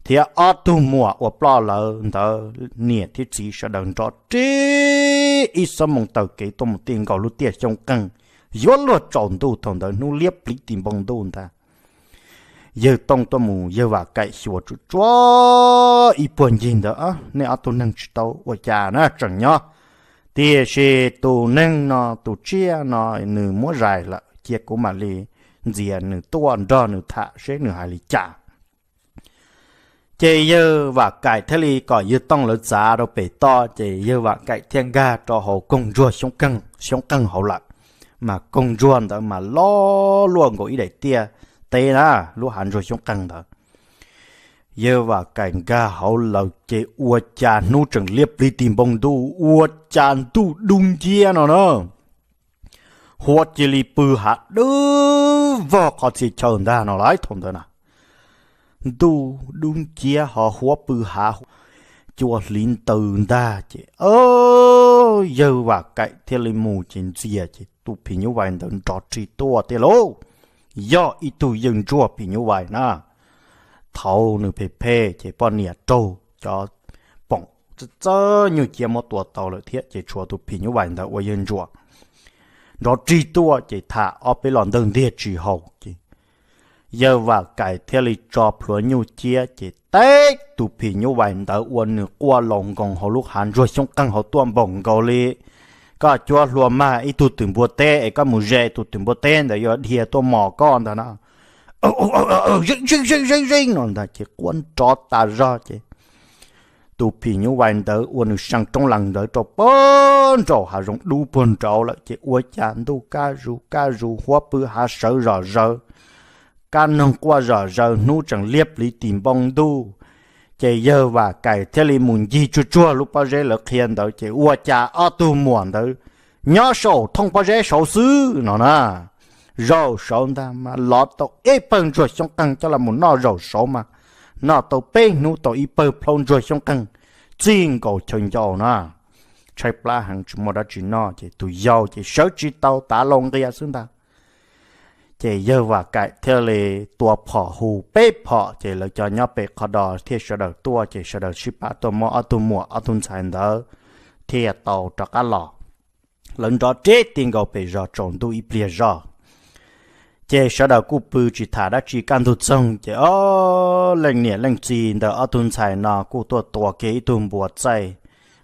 thiab ob tug muam uas ploj lawm ntawd niam thiab txiv sawv daws nrov rib ib xuab moos taw kev tuaj mus ti nkaus lub tiaj Xyoob Qeeg. Yuav luag tsaus ntuj thaum ntawd hnub liab pliv ti npoo ntuj ntag. Yawg Tooj tuaj mus yawg Vam Kaim xyuas tsuas tsuav ib puag ncig ntawd, nej ob tug neeg tsis tau ua cas na, tseem nyob. Tiam sis tus neeg no tus tsiaj no nws muab zais lawm, cia kuv mam li ntxias nws tuaj nrog nws tham seb nws hais li cas. Ces yawg Vam Kaim thiaj li kom yawg Tooj lawv txav rau pem toj, ces yawg Vam Kaim thiaj nkag rau hauv koog ntsuag Xyoob Qeeg hauv lawm, mas koog ntsuag ntawd mas loj luaj nkaus ib daim tiaj teb na, lub hav ntsuag Xyoob Qeeg ntawd. Yawg Vam Kaim nkag hauv lawm ces ua cas hnub tseem liab pliv tis npoo ntuj, ua cas ntuj dub nciab no na. Huab cia li pw hav dub vog qhov txhia chaw ntag no lawm thaum ntawd na. Ntuj dub nciab ho huab pw hav, cua hliv ntws ntag ces yawg Vam Kaim thiaj li mus ces ntxias ces tus phim nyuj vais ntawd nrov rig tuaj tiag lauj. Yog ib tug yawg ntsuag phim nyuj vais na. Thaud nws phem phem ces poj niam raug cov poom txawj txawj nyuj ciab muab tua tau lawm thiab ces tshuav tus phim nyuj vais ntawd ua yawg ntsuag. Nrov rig tuaj ces tham ob peb los ntawg ntiag tsis haum ces yawg Vam Kaim thiaj li tso plhuav nyuj ciab ces teb tus phim nyuj vais ntawd ua nws quaj laus nkoos hauv lub hav ntsuag xyoob qeeg hauv tuaj npaum nkaus li koj cuab hlua mag ib tug twm npua teb es koj mus ze tus twm npua teb ntawd yuav dhia tuaj mos koj ntag na. Zeej zeej zeej zeej no ntag ces quaj nrov tas zog ces tus phim nyuj vais ntawd ua nws seev roob lees ntawd rau pag nraum hav zoov dub puag nraud lawm ces ua cas ntuj kaj zus kaj zus huab pw hav sawv zom zaws, kab noog quaj zom zaws hnub tseem liab pliv tis npoo ntuj. Ces yawg Vam Kaim thiaj li mus ncig tsuag tsuag lub pob zeb lawv qhia ntawd ces ua cas ob tug muam ntawd nyob saum thooj pob zeb saud xwb no na. Zaum saud ntag mas lov tau ib pawg ntsuag xyoob qeeg coj los mus noj zaum saud mas noj tau peb hnub tau ib pawg plaub ntsuag xyoob qeeg txij nkaus chaw ncau na. Tshaib plab heev tsis muaj dab tsi noj ces tus yau ces sawv tsis tau tav laus nqia xwb ntag. Ces yawg Vam Kaim thiaj li tua phom hu peb phom ces lawv cov nyob pem qhov do thiaj sawv daws tuaj ces sawv daws sib pab tuaj muab ob tug muam ob tug ntxhais ntawd thiaj tau rov qab los. Lawv nrov reb ti nkaus pem zos tsaus ntuj ib pliag zog. Ces sawv daws kuj pw tsis tham dab tsi kaj ntug txoog ces ob leej niam leej txiv ntawm ob tug ntxhais no kuj tuaj tua kiag ib tug npua txaij,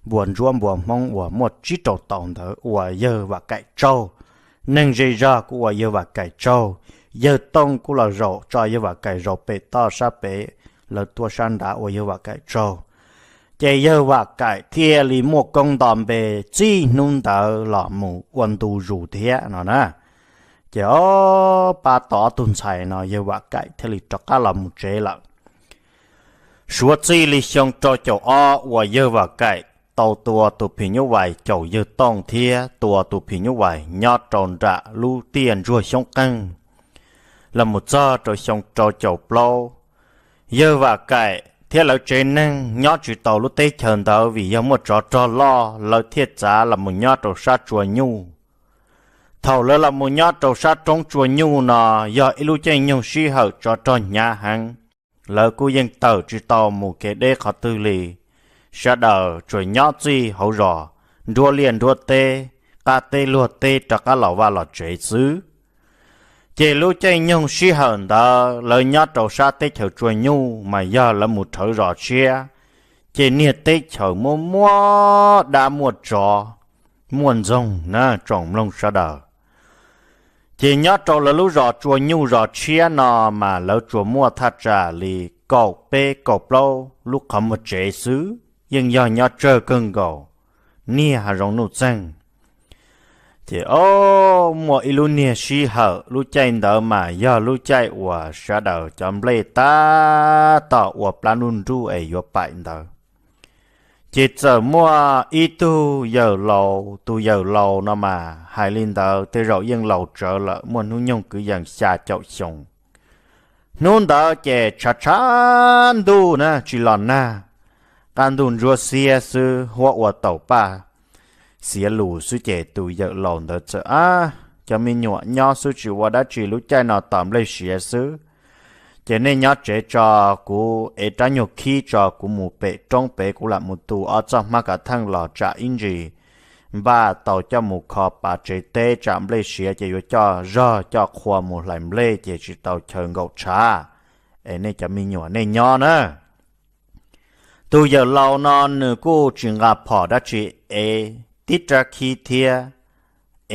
npua ntsuab npua hmoob uas muaj tsib rau tau ntawd ua yawg Vam Kaim tsaug. Neeg zej zog kuj ua yawg Vam Kaim tsaug. Yawg Tooj kuj los zaum tso yawg Vam Kaim zaum pem toj sab pem, lawv tuaj sab nrad ua yawg Vam Kaim tsaug. Ces yawg Vam Kaim thiaj li muaj koob nto npe txij hnub ntawd los mus ua ntu zus thiab no na. Ces ob pab tau ob tug ntxhais no yawg Vam Kaim thiaj li rov qab los mus tsev lawm. Suav txij li xyoo rau caum ob uas yawg Vam Kaim tau tua tus phim nyuj vais caum yawg Tooj thiab tua tus phim nyuj vais nyob rau nram lub tiaj ntsuag xyoob qeeg los mus txog rau xyoo rau caum plaub, yawg Vam Kaim thiab lawv tsev neeg nyob tsis tau lub teb chaws ntawd vim yog muaj tsov rog loj, lawv thiaj txav los mus nyob rau sab tsua nyuj. Thaum lawv los mus nyob rau sab roob tsua nyuj no yog ib lub caij nyoog sij hawm tsov rog hnyav heev, lawv kuj yeej tawm tsis tau mus kev deb qhov twg li. Sawv daws tsuas nyob txij hauv zos, nruab liaj nruab teb, qab teb luag teb rov qab los vaj los tsev xwb. Ces lub caij nyoog sij hawm ntawd lawv nyob rau sab teb chaws tsua nyuj mas yog lawv mus rhawv zos tshiab, ces niag teb chaws muaj muaj dab muaj tsov, muaj ntxoog na tsoom mloog sawv daws. Ces nyob rau lawv lub zos tsua nyuj zos tshiab no mas lawv tsuas muaj thaj tsam li kaum peb kaum plaub lub qhov muag tsev xwb, yeej yog nyob tsawg kawg nkaus, niag hav zoov nuj txeeg. Ces o, muaj ib lub niag sij hawm lub caij ntawd mas yog lub caij uas sawv daws cov nplej tab tom ua plab nruj nruj es yuav paim ntawd. Ces txawm muaj ib tug yawm laus, tus yawm laus no mas hais li ntawd tej zaum yeej laus tsawv lawm, muaj hnub nyoog kwv yees xya caum xyoo. Hnub ntawd ces tshav tshav ntuj na tsis los nag, qab ntuj ntsuab xiab xwb huab ua taum paj xiav lus xwb ces tus yawm laus ntawd txawm, Ab, cov me nyuam nyob xwb tsis ua dab tsi, lub caij no tos nplej siav xwb. Ces nej nyob tsev tso, kuv ev rab nyuag khib tso kuv mus pem roob pem kuv lam mus tu ob txoj hmab kav theej los tsam ib ntsis npaj tau coj mus kho pav tsev teb tsam nplej siav ces yuav coj zog coj qhua mus hlais nplej ces tsis tau chaw nkaum tshav. Es nej cov me nyuam nej nyob na. Tus yawm laus no nws kuj tsis nqa phom dab tsi, ev tib rab khib thiab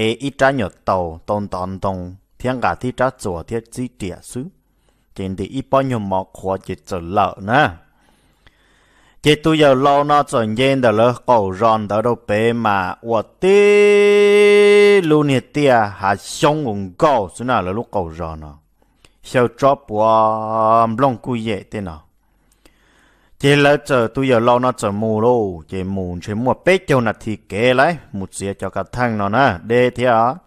ev ib rab nyuam taus tau ntov ntoo thiab nqa tib rab txuas thiab txib riam xwb, ces ntim ib pob nyuag mov qhuav ces txawm lawm na. Ces tus yawm laus no txawm nce ntawm lawv qaum zos ntawd rau pem mas ua tib lub niag tiaj hav xyoob nkaus nkaus xwb na, lawv lub qaum zos no xyaw tsob puav nplooj kuj yem tej no. Ces lawv txawm, tus yawm laus no txawm mus lauj, ces mus ntshe muaj peb caug nas this kev lawm mus txiav cov kav theej no na, deb thiab.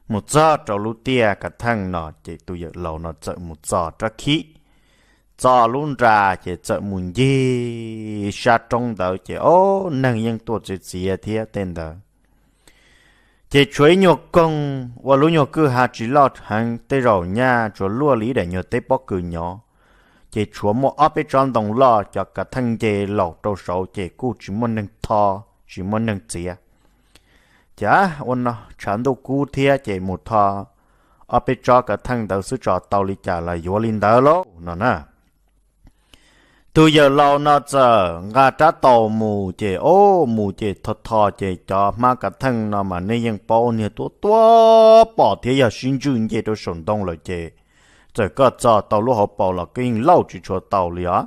Mus txog rau lub tiaj kav theej no ces tus yawm laus no txawm mus txo rab khib, txo lub nra ces txawm mus ncig sab roob ntawd ces ob neeg yeej tuaj txiav txiav thiab tej ntawd. Ces tshuav ib nyuag koog ua lub nyuag kwj ha tsis loj heev, tej zaum nyaj tsuas luaj li ib daim nyuag teb pob kws nyov. Ces tshuav muaj ob peb tsob ntoo loj, cov kav theej nce laus rau saud ces kuj tsis muaj neeg tho, tsis muaj neeg txiav. Ces ua no tshav ntuj kub thiab ces mus tho ob peb tsob kav theej ntawd xwb tso tau li cas los yuav li ntawd lauj no na. Tus yawm laus no txawm nqa rab taus mus ces ob mus ces tho tho ces cov hmab kav theej no mas nej yeej paub niag tuab tuab pom thiab yog sib ntswj nce rau saum ntoo lawm ces txawm koj txo tau lub hauv paus los koj yeej lauj tsis tshua tau li os.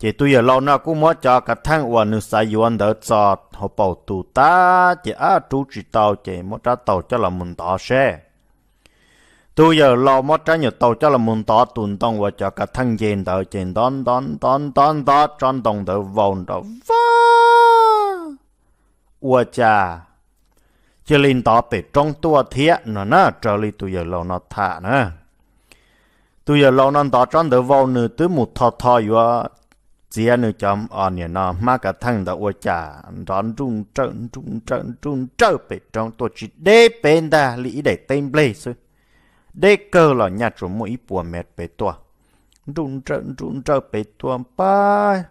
Ces tus yawm laus no kuj muab cov kav theej uas nws xav yuav ntawd txo hauv paus tus tag ces ab rub tsis tau ces muab rab taus coj los mus ntov seb. Tus yawm laus muab rab nyuam taus coj los mus ntov tus ntoo uas cov kav theej nce ntawd ces ntov ntov ntov ntov ntov tsob ntoo ntawd vau nrov vag, ua cas cia li ntov pem roob tuaj thiab no na, raws li tus yawm laus no tham na. Tus yawm laus no ntov tsob ntawd vau nws twb mus tho tho yuav txiav nws cov niam no hmab kav theej ntawd ua cas nrov nruj nrawj nruj nrawj nruj nrawj pem roob tuaj tsis deb peb ntag li ib daim teb nplej xwb, deb kawg los nyaj tsuas muaj ib puas mev pem tuaj, nruj nrawj nruj nrawj pem tuaj pab.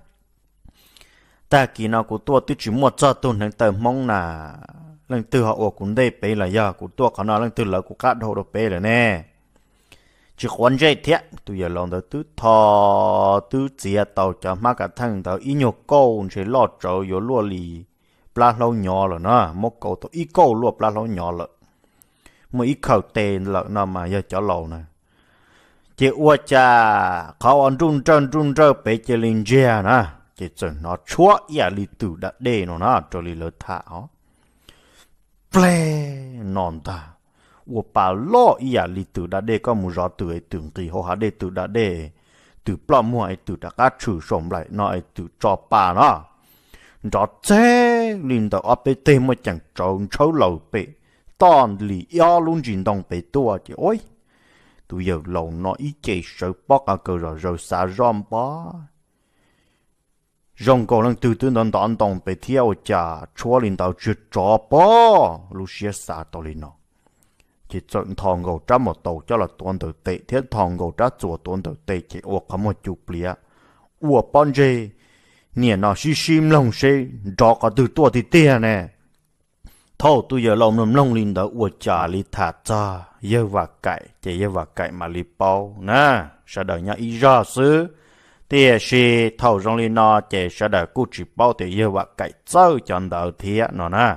Tag kis no kuv tuaj twb tsis muaj txog tug hneev taw Hmoob na, leej twg ho ua kuv ntej pem los yog kuv tuaj qhov no leej twg lawv kuv qab dhau rau pem lawm ne? Tsis quav ntsej thiab, tus yawm laus ntawd twb tho twb txiav tau cov hmab kav theej ntawd ib nyuag kauj ntshe loj tsawv yuav luaj li plab hlaub nyov lawm na, muab kauv tau ib kauj luaj plab hlaub nyov lawm. Muaj ib khaws tes lawm no mas yog cov laus na. Ces ua cas qhov uas nruj nrawj nruj nrawj pem cia li ntsiag na, ces txawm hnov tshuab ib yam li twm da dej no na, raws li lawv tham os. Pleg no ntag, ua pa loj ib yam li twm da dej, koj mus zov twm es twm nqis hauv hav dej, twm da dej, twm ploj muag es twm rov qab tshwm saum nplaim no es twm tso pa no. Nrov txeg li ntawm ob peb teg muaj ceem tsawv ntshawb laws pem toj li ob lub ntsis ntoo pem tuaj ces ua tus yawm laus no ib ce sawv pob qa kaws zom zaws xav zoj npab. Zoo nkaus leej twg twb ntov ntov ntoo pem thiab ua cas tshuab li ntawd tsis tsov pob, lub siab xav tau li no. Ces txawm nthos nkaus rab mus taus coj los tuav ntawm tes thiab nthos nkaus rab txuas tuav ntawm tes ces ua qhov muag cub pliav, ua pob ntseg niam no sib sib mloog seb nrov qhov twg tuaj tiag tiag ne. Thaum tus yawm laus mloog mloog li ntawd ua cas li tham txog yawg Vam Kaim ces yawg Vam Kaim mam li paub na. Sawv daws nyob ib zog xwb, tiam sis thaum zoo li no ces sawv daws kuj tsis paub tias yawg Vam Kaim txawj cov ntawd thiab no na.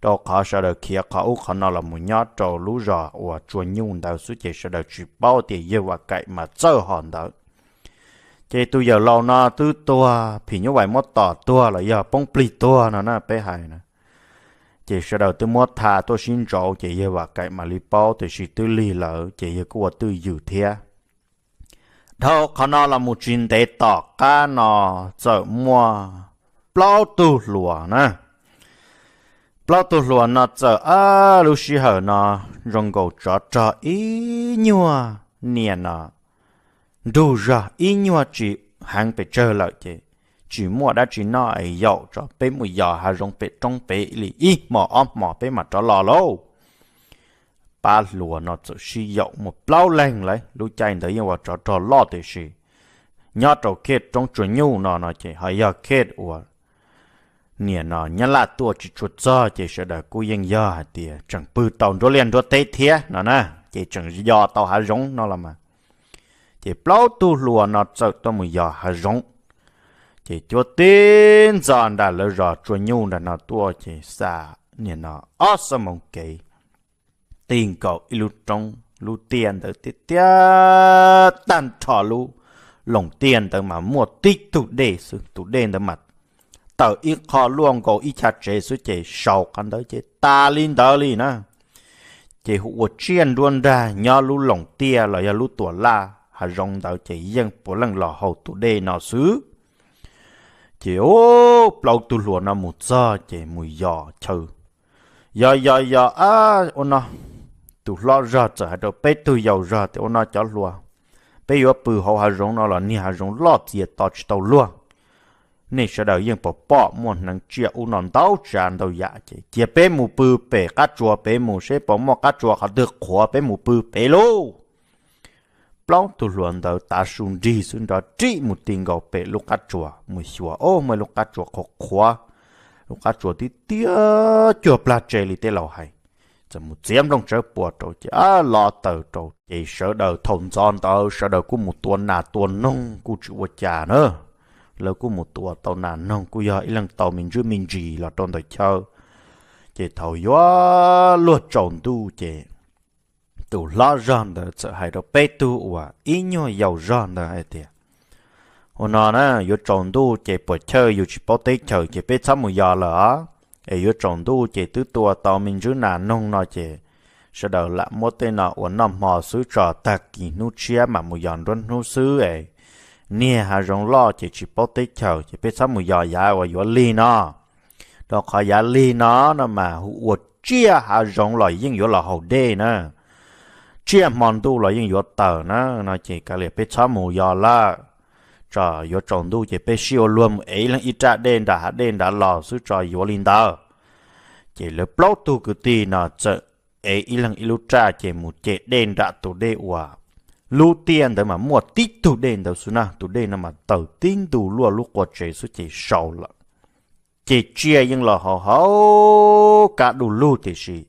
Rau qhov sawv daws khiav qhov ub qhov no los mus nyob rau lub zos uas Tsua Nyuj ntawd xwb ces sawv daws tsis paub tias yawg Vam Kaim mas txawj hom ntawd. Ces tus yawm laus no twb tuag phim nyuj vais muab tom tuag los yog poob plig tuag no na peb hais na. Ces sawv daws twb muab tha tuaj sib ntsauv ces yawg Vam Kaim mam li paub, tiam sis twb lig lawm ces yawg kuj ua twj ywm thiab. Dhau qhov no los mus tsis ntev tom qab no txawm muaj plaub tug hluas na. Plaub tug hluas no txawm ab lub sij hawm no zoo nkaus tsov rog ib nyuag niam no nrug zog ib nyuag tsis heev pes tsawg lawm ces tsis muaj dab tsi noj es yaum tso peb mus yos hav zoov pem roob pem li ib hmos ob hmos peb mam rov los lauj. Pab hluas no txawm sib yaum muaj plaub leeg lawm, lub caij ntawd yeej ua tsov rog loj tiam sis nyob rau khej roob Tsua Nyuj no no ces ho yog khej uas niam no Nyab Laj tuaj tsis tshua txog ces sawv daws kuj yeej yog hais tias tseem pw tau nruab liaj nruab teb thiab no na, ces tseem yos tau hav zoov no los mas. Ces plaub tug hluas no txawm tuaj mus yos hav zoov, ces cuab tib ntxo nram lawv zos Tsua Nyuj nram no tuaj ces xa niam no ob xuab moos kev ti nkaus ib lub roob, lub tiaj ntawd tiaj tiaj tag nrho lub loos tiaj ntawd mas muaj tib tug dej xwb, tus dej ntawd mas tawm ib qho luaj nkaus ib chav tsev xwb ces sau qhov ntawd ces tas li ntawd li na. Ces hu ua tsiaj nruab nrag nyob lub loos tiaj los yog lub tuam laj hav zoov ntawd ces yeej puav leej los haus tus dej no xwb. Ces ub, plaub tug hluas no mus txog ces mus yos chaw, yos yos yos ab ua no. Tus hlob zog txawm hais rau peb tug yau zog tias, Ua no cov hluas, peb yuav pw hauv hav zoov no los niag hav zoov loj txias to tsis tau luag. Nej sawv daws yeej pom pom muaj hneev tsiaj ub no ntau tsav ntau yam, ces cia peb mus pw pem qab tsuas pem mus seb puas muaj qab tsuas qhov twg qhuav, peb mus pw pem lauj. Plaub tug hluas ntawd tav su nrig xwb nrov rig mus ti nkaus pem lub qab tsuas mus xyuas, ub, muaj ib lub qab tsuas qhuav qhuav, lub qab tsuas tib tiag cuag plag tse li tej laus hais. Txawm mus txiav nplooj tsawb puas rau ces ab los taws rau ces sawv daws thaum ntxov ntawd sawv daws kuj mus tua nas tua noog kuj tsis ua cas na. Lawv kuj mus tua tau nas noog kuj yog ib leeg tau me ntsis me ntsis los rau ntawm chaw. Ces thaum yuav luag tsaus ntuj ces tus hlob zog ntawd txawm hais rau peb tug uas ib nyuag yau zog ntawd hais tias, Ua no na, yuav tsaus ntuj ces puas chawj yus tsis paub teb chaws ces peb txhob mus yos lawm os. Es yuav tsaus ntuj ces twb tua tau me ntsis nas noog no ces sawv daws lam muab tej no ua noj hmo xwb tso, tag kis hnub tshiab mam mus yos nruab hnub xwb es niag hav zoov loj ces tsis paub teb chaws ces peb txhob mus yos yav uas yuav lig no. Rau qhov yav lig no no mas hu ua tsiaj hav zoov los yeej yuav los haus dej na, tsiaj hmo ntuj los yeej yuav tawm na no ces kav liam peb txhob mus yos lawm. Tso yuav tsaus ntuj ces peb sib ua luag mus ev ib leeg ib raj dej nram hav dej nrad los xwb tso, yuav li ntawd. Ces lawv plaub tug kwv tij no txawm ev ib leeg ib lub raj ces mus ce dej nram tus dej uas lub tiaj ntawd mas muaj tib tug dej ntawd xwb na, tus dej no mas tawm tib ntu luaj lub qua tsev xwb ces sau lawm. Ces tsiaj yeej los haus haus kab du lug tiam sis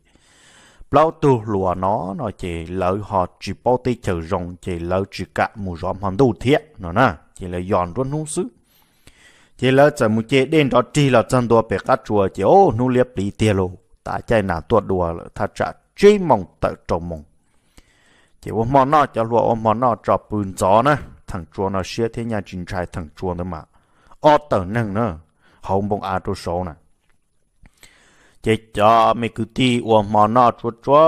plaub tug hluas no no ces lawv ho tsis paub teb chaws zoo ces lawv tsis kam mus zov hmo ntuj thiab no na, ces lawv yos nruab hnub xwb. Ces lawv txawm mus ce dej nrov rig los txog ntua pem qab tsuas ces ub, hnub liab pliv tiag lauj, tav caij nas tuaj dua lawm, thaj tsam tsib moos tawm rau moos. Ces ua hmo noj cov hluas, ua hmo noj tso pw ntxov na, theem tsua no siab thiab nyaj tsis ntshai, theem tsua ntawd mas ob tawm neeg na, hauv npoo av rau saud na. Ces cov me kwv tij ua hmo noj tsuag tsuag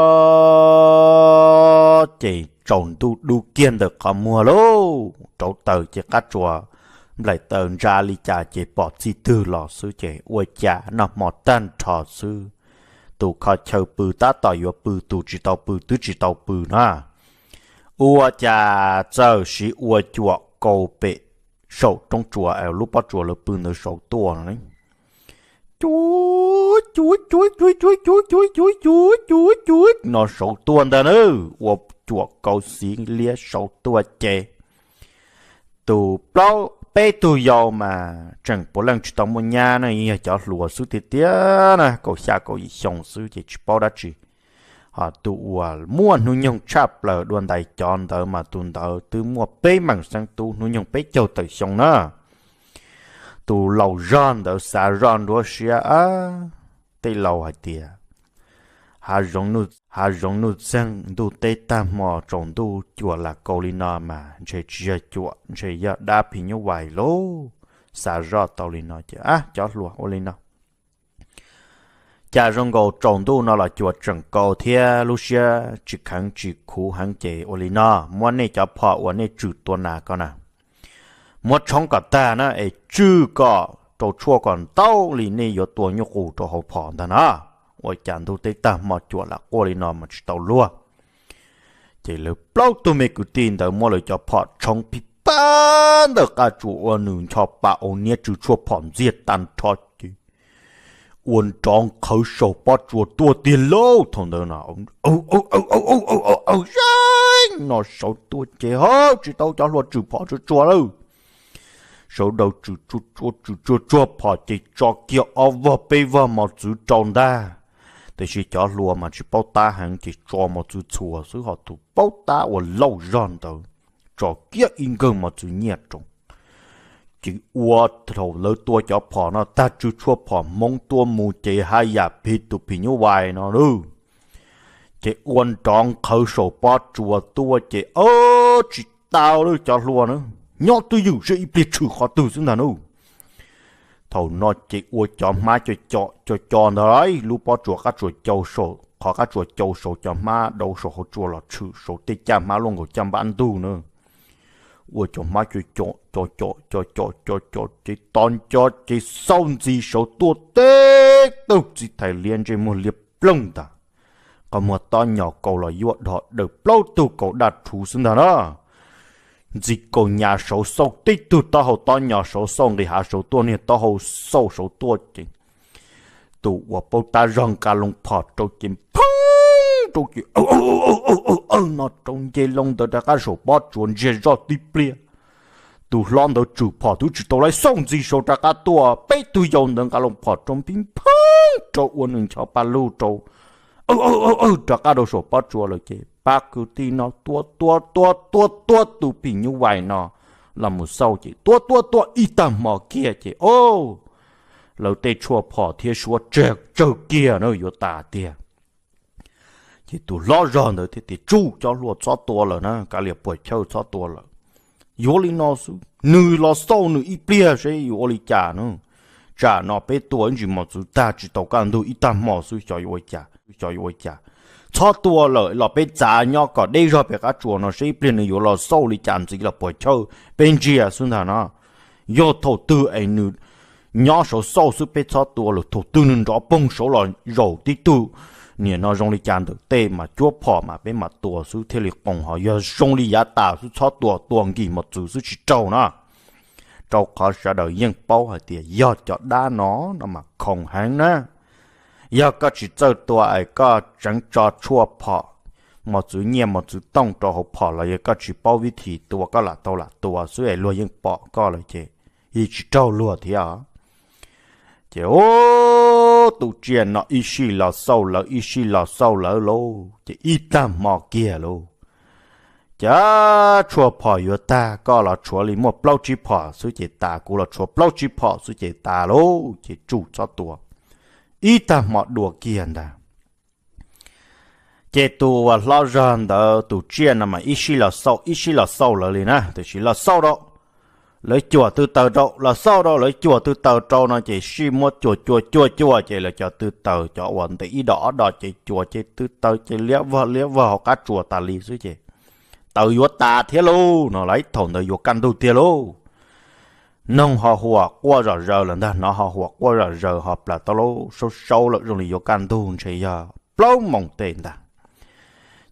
ces tsaus ntuj dub kiag ntawm qhov muag lauj, rauv taws ces qab tsuas nplaim taws ntsa li cas ces pom txij twg los xwb ces ua cas noj hmo tag nrho xwb, tus kho chaw pw tab tom yuav pw, tus tsis tau pw twb tsis tau pw na. Ua cas txawm siv ua cuam kaus pem saum roob tsuas, lub pob tsuas lawv pw ntawd saud tuaj no. Cuab cuab cuab cuab cuab cuab cuab cuab cuab cuab cuab no saud tuaj ntag na. Ua cuam kaus xiv liab saud tuaj ces tus plaub peb tug yau mas tseem puav leej tsis tau muaj nyab na, yog cov hluas xwb tiag tiag na, kaum xya kaum yim xyoo xwb ces tsis paub dab tsi. Ho tus uas muaj hnub nyoog tshaj plaws dua ntais cov ntawd mas tus ntawd twb muaj peb meem xeeb tub, hnub nyoog peb caug tawm xyoo na. Tus laus zog ntawd xav zoj nruab siab, tej laus hais tias hav zoov nuj txeeg ntuj teb tag hmo tsaus ntuj cuam lam kaus li no mas ntshe tsis yog cuam, ntshe yog dab phim nyuj vais lauj. Xav zoj tau li no ces, Ab, cov hluas, ua li no, cas zoo nkaus tsaus ntuj no los cuam tseem kaus thiab lub siab tsis kheev tsis khuv heev ces ua li no, muab nej cov phom uas nej tswm tua nas ko na, muab tshoob kom tag na es tswj kom rau tshuaj kom ntau li nej yuav tua nyuj qus rau hauv phom ntag na. Ua cas ntuj teb tag hmo cuam lam quaj li no mas tsis tau luag. Ces lawv plaub tug me kwv tij ntawd muab lawv cov phom tshoob pib pab ntawm qab tsuas ua nws ncho pa au niab tsw tshuaj phom ntxiag tag nrho ces ua nrov nqhawv saum pob tsuas tuaj tiag lauj. Thaum ntawd no, aw, aw, aw, aw, aw, aw, aw, aw, zeej no saud tuaj ces hauv tsis tau cov hluas tswm phom tsuag tsuag lawm. Sawv daws tswm tsuag tsuag tswm tsuag tsuag phom ces tso kiag ob vog peb vog mos txwv rau ntag. Tiam sis cov hluas mas tsis paub tab heev ces tso mos txwv txhua xwb, ho tus paub tab uas laus zog ntawd tso kiag ib nkawg mos txwv nyiaj rau. Ces ua thaum lawv tua cov phom no tag tsw tshuaj phom hmoov tuaj mus ces haj yam phim tus phim nyuj vais no lauj. Ces ua nrov nqhawv saum pob tsuas tuaj ces tsis tau lawm cov hluas na, nyob twj ywm seb ib pliag tshwm qhov twg xwb ntag na. Thaum no ces ua cov hmab co co ntawd, lub pob tsuas qab tsuas cau saum, qhov qab tsuas cau saud cov hmab dauv saum hauv tsua los tshwm saud tej caj hmab luaj nkaus caj npab ntug na. ua cov hmab co co co co co co co co ces to nco ces xauj ntxiv saud tuaj teb tug txiv thais liab ntsej muag liab ploog ntag. Qhov muag tob nyos kaus los yuav dhos daws plaub tug kaus daj rhuv xwb ntag na. Ntxiv kaus nyav saud xauj tib tug taub hau tob nyos saud xauj nqis hav saud tuaj niag taub hau xauj saud tuaj ces tus uas paub tab zog nqa loo phom rau ces phoob rau ces awg no rau nce loo ntawd rov qab saum pob tsuas ntsiag zoj tib pliag. Tus hlob ntawd tswm phom twb tsis tau lawm xauj ntxiv saud rov qab tuaj peb tug yau ntawd nqa loo phom rau npib phoob rau ua nws nchov paj lug rau rov qab rau saum pob tsuas lawm ces pab kwv tij no tua tua tua tua tua tus phim nyuj vais no los mus xauj ces tua tua tua ib tag hmo kiag ces o lawv tej tshuaj phom thiab suab tsawg kiag na yuav tas tiag. Ces tus hlob zog ntawd thiaj tias tsuj cov hluas txhob tua lawm na, kav liam puas chawj txhob tua lawm. Yuav li no xwb nws los xauj nws ib pliag seb yuav ua li cas na. Tsam no peb tua ib ntsis mos txwv tag tsis tau kaj ntug ib tag hmo xwb xyov yuav ua cas, xyov yuav ua cas. Txhob tua lawm los peb txav nyob kom deb zog pem qab tsuas no seb ib pliag nws yuav los xauj li cas ntxiv los puas chawj peb ntsia xwb ntag no. Yog thaum twg es nws nyob saud xauj xwb peb txhob tua lawm, thaum twg nws nrov poog saud los zaum tib tug niam no zoo li cas ntawm tej mas cuab phom mas peb mam tua xwb thiaj li qoos, ho yog zoo li yav tas xwb txhob tua, tua nkis mos txwv xwb tsis raug na. Rau qhov sawv daws yeej paub hais tias yog cov dab no no mas khoom heev na. Yog koj tsis txawj tua es koj tseev tso tshuaj phom mos txwv nyiaj mos txwv tooj rau hauv phom los yog koj tsis paub vib thim tua koj lam tau lam tua xwb es luag yeej pom koj lawm ces yeej tsis raug luag thiab os. Ces ub, tus tsiaj no ib sij los xauj lawv ib sij los xauj lawv lauj, ces ib tag hmo kiag lauj. Ces tshuaj phom yuav tag, koj los tshuav li muaj plaub tsib phom xwb ces tas, kuv los tshuav plaub tsib phom xwb ces tas lauj, ces tsuj txhob tua. Ib tag hmo dua kiag ntag. Ces tus uas hlob zog ntawd tus tsiaj no mas ib sij los xauj ib sij los xauj lawv li na, tiam sis los xauj rau lawv cuam tw taws rau, los xauj rau lawv cuam tw taws rau no ces sij muab cuam cuam cuam cuam ces lawv cov tw taws cov uas ntev ib dos ob dos ces cuam ces tw taws ces liab vog liab vog hauv qab tsuas tas li xwb ces taws yuav tas thiab lauj no lawv thaum ntawd yuav kaj ntug tiag lauj. Noog ho huam quaj zom zaws lawm ntag, hnov ho huam quaj zom zaws ho plam tau lauj, saub saub lawm zoo li yuav kaj ntug ntshe yog plaub moos tej ntag.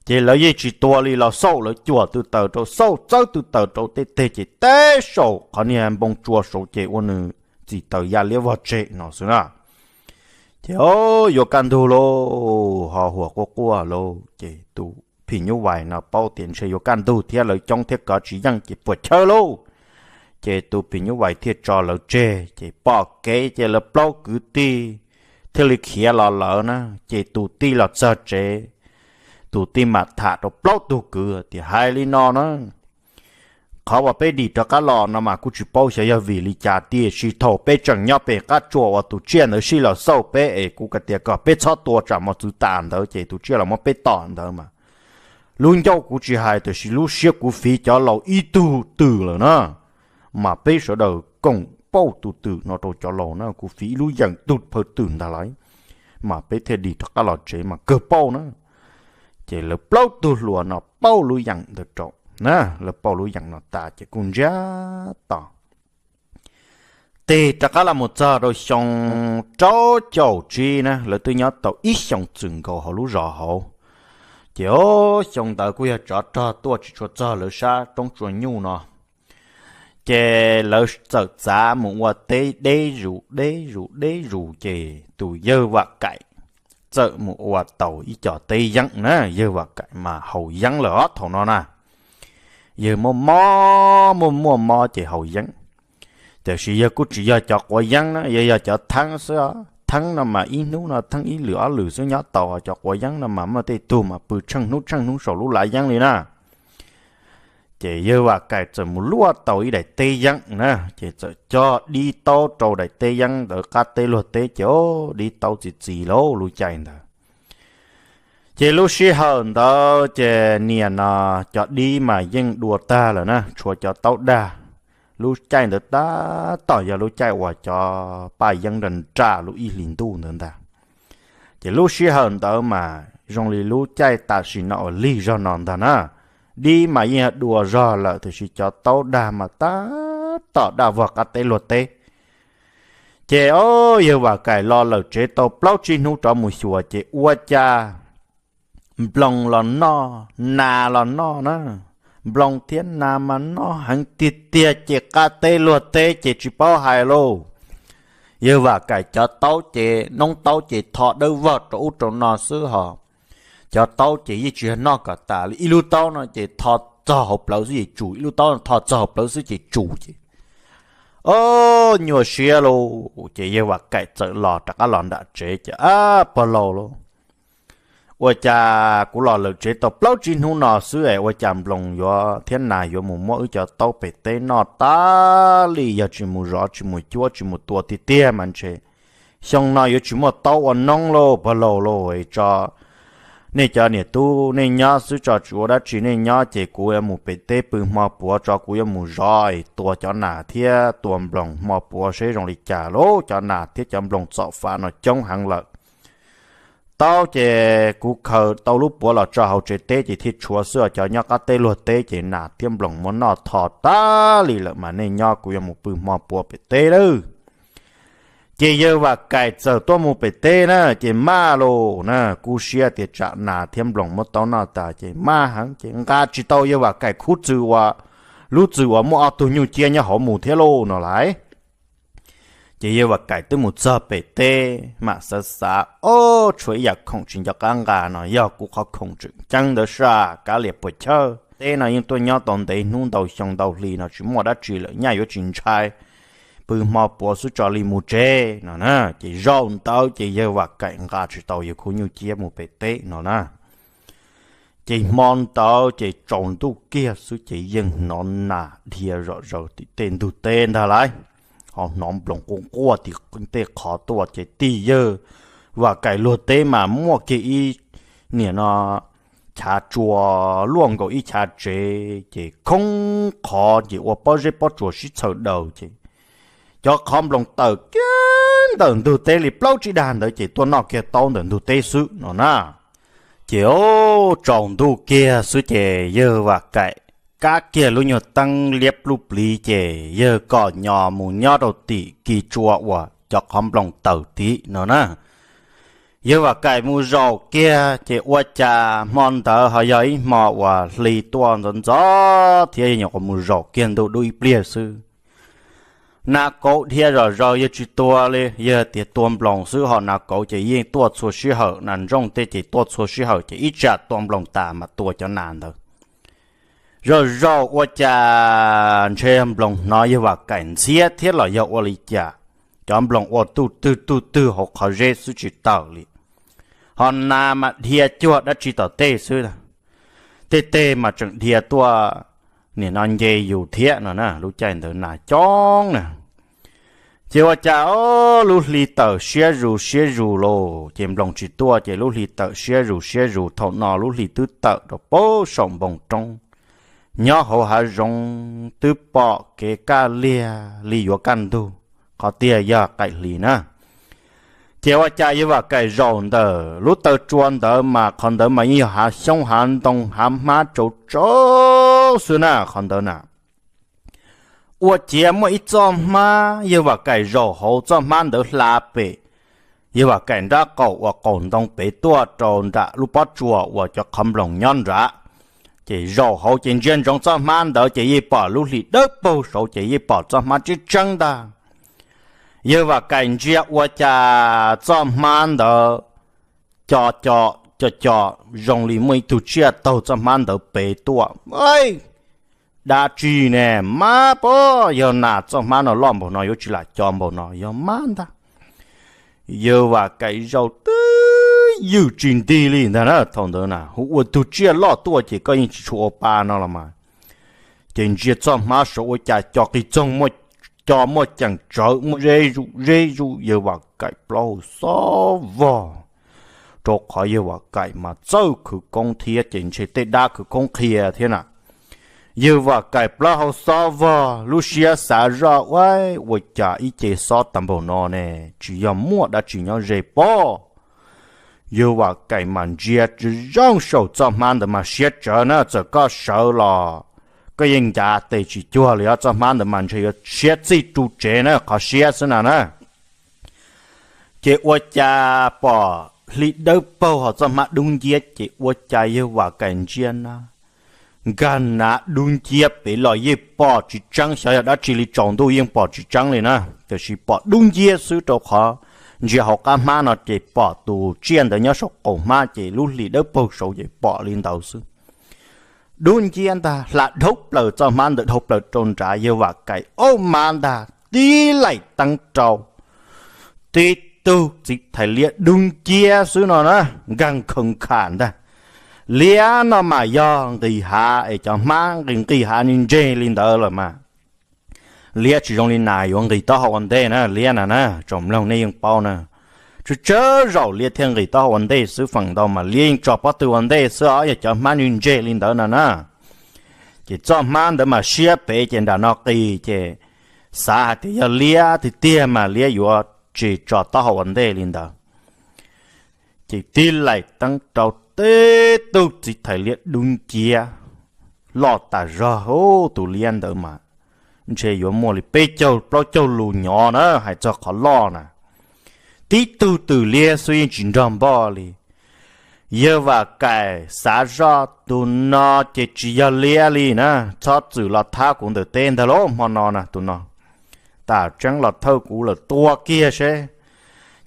Ces lawv yeej tsis tua li los xauj, lawv cuam tw taws rau, xauj txawb tw taws rau tej teg ces teb saum qhov niag npoo tsua saud ces ua nws txim taws ya liab vog tseg no xwb na. Ces o, yuav kaj ntug lauj, ho huam quaj quaj lauj, ces tus phim nyuj vais no paub tias ntshe yuav kaj ntug thiab lawv coob thiab kov tsis yeej ces puas chawj lauj. Ces tus phim nyuj vais thiaj tso lawv tseg, ces pom kev ces lawv plaub kwv tij thiaj li khiav los lawm na. Ces tus tij los txog tsev, tus tij mam tham rau plaub tug kwv tias hais li no na, qhov uas peb dim rov qab los no mas kuj tsis paub xyov yog vim li cas, tiam sis thaum peb tseem nyob pem qab tsuas uas tus tsiaj ntawd sij los xauj peb es kuv tias kom peb txhob tua tsam mos txwv tas ntawd ces tus tsiaj los muab peb tom ntawd mas lub ncauj kuv tsis hais tiam sis lub siab kuv fiv cov laus ib tug twm lawm na. Mas peb sawv daws koom pauj tus twm no rau cov laus na, kuv fiv ib lub yeem tug phaw twm ntag lauj, mas peb thiaj dim rov qab los tsev mas kawg pauj na. Ces lawv plaub tug hluas no pauj lub yeem ntawd rau na, lawv pauj lub yeem no tas ces kuj ntsiag to. Tig rov qab los mus txog rau xyoo rau caum tsib na, lawv twb nyob tau ib xyoo txwm nkaus hauv lub zos hauv. Ces o, xyoo ntawd kuj yog tsov rog tuaj tsis tshua txog lawv sab roob tsua nyuj no. Ces lawv txawm txav mus ua teb deb zus deb zus deb zus ces tus yawg Vam Kaim txawm mus ua tau ib co teb yeeb na, yawg Vam Kaim mas haus yeeb lawm os thaum no na. Yawg muaj mob, muaj muaj mob ces haus yeeb. Tiam sis yawg kuj tsis yog cov quav yeeb na, yawg yog cov theeb xwb os. Theeb no mas ib hnub no theeb ib lwm ob lwm xwb nyob tau, cov quav yeeb no mas muaj tej tug mas pw tsheej hnub tsheej hnub saum lub lav yeeb li na. Ces yawg Vam Kaim txawm mus luaj tau ib daim teb yeeb na, ces txawm cog dib taub rau daim teb yeeb ntawd qab teb luag teb ces o, dib taub txi txiv lauj lub caij ntawd. Ces lub sij hawm ntawd ces niam no cov dib mas yeej dua tag lawm na, tshuav cov taub dag. Lub caij ntawd tab tom yog lub caij uas cov paj yeeb nra nra lub ib hlis ntuj ntawd ntag. Ces lub sij hawm ntawd mas zoo li lub caij tam sim no uas lig zog no ntag na, dib mas yeej yog dua zog lawm, tiam sis cov taub dag mas tab tom daj vog qab teb luag teb. Ces o, yawg Vam Kaim los lawm tsev tau plaub tsib hnub rov mus xyuas ces ua cas nploos los noj, nas los noj na. Nploos thiab nas mas noj heev tiag tiag ces qab teb luag teb ces tsis paub hais lauj. Yawg Vam Kaim cov taub ces noob taub ces tho dawb vog rau ub rau no xwb hos. Cov taub ces yeej tsis noj kom tas li, ib lub taub no ces tho txog hauv plawv xwb ces tsum, ib lub taub no tho txog hauv plawv xwb ces tsum ces o, nyuaj siab lauj. Ces yawg Vam Kaim txawm los rov qab los nram tsev ces ab, pog laus lauj, ua cas kuv los lawm tsev tau plaub tsib hnub no xwb es ua cas nploos yuav thiab nas yuav mus muab wb cov taub pem teb noj tas li, yog tsis mus zov tsis mus cuab tsis mus tua tiag tiag mas ntshe xyoo no yuav tsis muaj taub ua noob lauj, pog laus lauj. Tso nej cov niam tub nej nyob xwb tso, tsis ua dab tsi nej nyob ces kuv yuav mus pem teb pw hmo puav tso, kuv yuav mus zov tua cov nas thiab tua nploos hmo puav seb zoo li cas lauj. Cov nas thiab cov nploos txom fav no coob heev lawm. Taub ces kuv khaws tau lub puav los tso hauv tsev teb ces thiaj tshuav xwb os, cov nyob qab teb luag teb ces nas thiab nploos muab noj tho tas li lawm mas nej nyob, kuv yuav mus pw hmo puav pem teb lawm. Ces yawg Vam Kaim txawm tuaj mus pem teb na ces maj lauj na, kub siab tias tsam nas thiab nploos muab taub noj tas ces maj heev ces nqa tsis tau yawg Vam Kaim khub txwm uas, lub txwm uas muaj ob tug nyuj ciab nyob hauv mus thiab lauj no lauj. Ces yawg Vam Kaim twb mus txog pem teb mam xav xav, o, tshuav ib yam khoom tsis nco qab nqa no, yog kuv qhov khoom tseem ceeb ntawd sas kav liam puas chawj. Teb no yeej tuaj nyob tau ntev hnub ntau xyoo ntau hli no tsis muaj dab tsi lawm, nyaj yuav tsis ntshai, pw hmo puav xwb tso li mus tsev no na. Ces zaum ntawd ces yawg Vam Kaim nqa tsis tau yawg khub nyuj ciab mus pem teb no na. Ces hmo ntawd ces tsaus ntuj kiag xwb ces yeej hnov nas dhia zom zaws tim tej ntug teb ntag lauj, ho hnov nploos quaj quaj tim tej qhov tuaj ces tim yawg Vam Kaim luag teb mas muaj kiag ib, nim no, chav tsua luaj nkaus ib chav tsev ces khoob qhov ces ua pob zeb pob tsuas sib txhaws daws ces cov qhov nploos tawm kiag ntawm ntug teb li plaub tsib dag ntawd ces tuaj noj kiag taub ntawm ntug teb xwb no na. Ces o, tsaus ntuj kiag xwb ces yawg Vam Kaim kab kiag lub nyuag teeb liab plub pliv ces yawg kom nyo mus nyob rau tim kis tsua uas cov qhov nploos tawm tid no na. Yawg Vam Kaim mus zaum kiag ces ua cas hmo ntawd ho yog ib hmo uas hli tuaj ntxov ntxov thiab yawg nyuam qhuav mus zaum kiag ntuj dub ib pliag xwb. Nas kauv dhia zom zaws yawg tsis tua li, yawg tias tua nploos xwb, ho nas kauv ces yeej tuaj txhua sij hawm, nas ntsooj tej ces tuaj txhua sij hawm ces ib tsam tua nploos tas mas tua cov nas ntawd. Zaum zaum ua cas ntshe nploos hnov yawg Vam Kaim ntxhiab thiab los yog ua li cas, cov nploos ua tuj twg tuj twg hauv qhov zeb xwb tsis tawm li. Ho nas mas dhia cuag dab tsi tom tej xwb, tej teg mas tseem dhia tuaj nim no nce yus thiab no na, lub caij ntawd nas coob na. Ces ua cas o, lub hli tawm siab zus siab zus lauj, ces nploos tsis tuaj ces lub hli tawm siab zus siab zus, thaum no lub hli twb tawm rau pem saum npoo roob, nyob hauv hav zoov twb pom kev kaj liag li yuav kaj ntug, qhov tiag yog qaim hli na. Ces ua cas yawg Vam Kaim zaum ntawm lub taw tsua ntawd mas qhov ntawd mas yeej yog hav xyoob hav ntoo hav hmab tsaus tsaus xwb na qhov ntawd na. Ua ciav muaj ib txoj hmab, yawg Vam Kaim zaum hauv txoj hmab ntawd hla pem yawg Vam Kaim nrab qaum uas qaum ntoo pem tuaj rau nram lub pob tsuas uas cov qhov nploos nyob nrad. Ces zaum hauv ces ntsia ntsoov txoj hmab ntawd ces yeej pom lub hli dawb paug saud ces yeej pom txoj hmab tseeb tseeb ntag. Yawg Vam Kaim ntsia ua cas txoj hmab ntawd co co co co zoo li muaj ib tug tsiaj taug txoj hmab ntawd pem tuaj. Dab tsi ne, mab pob, yog nas txoj hmab no loj npaum no yuav tsis lam co npaum no, yog mab ntag. Yawg Vam Kaim zaum twb ywm tsis nti li ntag na, thaum ntawd na hu ua tug tsiaj loj tuaj ces koj yeej tsis tshua ua pa no los mas. Ces ntsia txoj hmab saud ua cas co qis txoog, co muaj ceem tsawv, muaj zeb zuj zeb zuj, yawg Vam Kaim plaub hau xob vog, rau qhov yawg Vam Kaim mas txawj khwv koob thiab ces ntshe tej dab khwv koob qhia thiab na. Yawg Vam Kaim plaub hau xob vog, lub siab xav zoj ua, ua cas ib ce xob tag npaum no ne, tsis yog muaj dab tsi nyob ze pob. Yawg Vam Kaim mas ntsia tsis zoo saum txoj hmab ntawd mas siab tsawv na, txawm koj sawv los koj yeej ncav tes tsis cuag li os. Txoj hmab ntawd mas ntshe yuav siab txij ru tsev na, qhov siab xwb na na. Ces ua cas pom hli dawb paug hos txoj hmab dub nciab, ces ua cas yawg Vam Kaim ntsia na, nkag nav dub nciab pem los yeej pom tsis tseeb, xyov yog dab tsi li, tsaus ntuj yeej pom tsis tseeb li na, tiam sis pom dub nciab xwb rau qhov ntsia hauv qab hmab no ces pom tus tsiaj ntawd nyob saum qaum hmab, ces lub hlis dawb paug saud ces pom li ntawd xwb. Dub nciab ntag, hla dhau plaws txoj hmab ntawd dhau plaws rau nrad, yawg Vam Kaim aub mab ntag, tib laim teeb rau tib tug txiv thais liab dub nciab xwb no na, nkag khawv kham ntag. Liab no mas yog nqis hav es cov hmab nqis nqis hav ntseg li ntawd lawm mas. Liab tsis zoo li nas yuav nqis taub hau ua ntej na, liab na na, tsoom mloog nej yeej paub na. Tsawg tsawg zaum liab thiaj nqis taub hau ua ntej xwb, feem ntau mas liab yeej tso pob tw ua ntej xwb os, yog cov hmab ntseg ntseg li ntawd no na. Ces txoj hmab ntawd mas siab pem ces nram no qis ces xav hais tias yog liab tiag tiag mas liab yuav tsis tso taub hau ua ntej li ntawd. Ces tib laim teeb rau tib tug txiv thais liab dub nciab loj tas zog, tus liab ntawd mas ntshe yuav muaj li peb caug plaub caug lus nyov na, hais txog qhov loj na. Tib tug twm liab xwb yeej tsis nrog npog li. Yawg Vam Kaim xav zoj tus no ces tsis yog liab li na, txhob txwm los thab kuv ntawm teb ntag lauj, hmo no na tus no. Tam tseeb los thawj kuv lawm, tua kiag seb.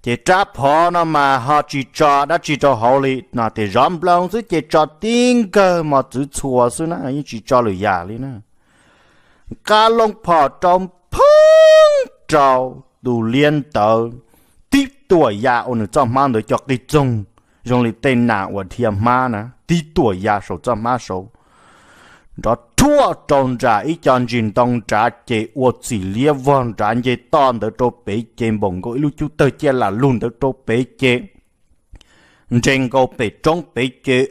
Ces rab phom no mas ho tsis tso dab tsi rau hauv li no, tias zov nploos xwb ces tso tib nkawg mos txwv txhua xwb na, yeej tsis tso lwm yam li na. Nqa loo phom rau, phoov rau tus liab ntawd tib tuam ya ua nws txoj hmab ntawd cov qig txoog zoo li tej nas uas dhia hmab na, tib tuam ya saum txoj hmab saud. Nrov thuaj rau nram ib co ntsis ntoo nrad ces ua txim liab vog nrad nce toj ntawd rau pem ces npaum nkaus ib lub cub tawg ciaj lam lug ntawd rau pem ces nres nkaus pem roob pem ces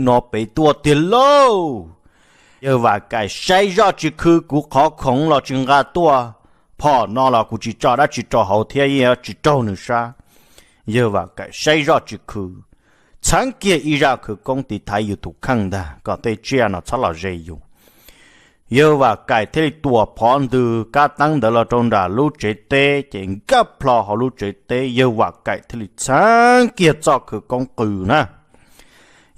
no pem tuaj tiag lauj. Yawg Vam Kaim saib zoj tsis khw, kuv qhov khoov los tsis nqa tuaj, phom no los kuv tsis tso dab tsi rau hauv thiab yeej tsis raug nws sab. Yawg Vam Kaim saib zoj tsis khw, txheeb kiag ib zaj khawv koob tiv thaiv yus tus kheej ntag kom tej tsiaj no txhob los ze yus. Yawg Vam Kaim thiaj li tuam phov ntws kab teeb ntawd los rau nram lub tsev teb ces nkag plho hauv lub tsev teb, yawg Vam Kaim thiaj li txheeb kiag txoj khawv koob qw na.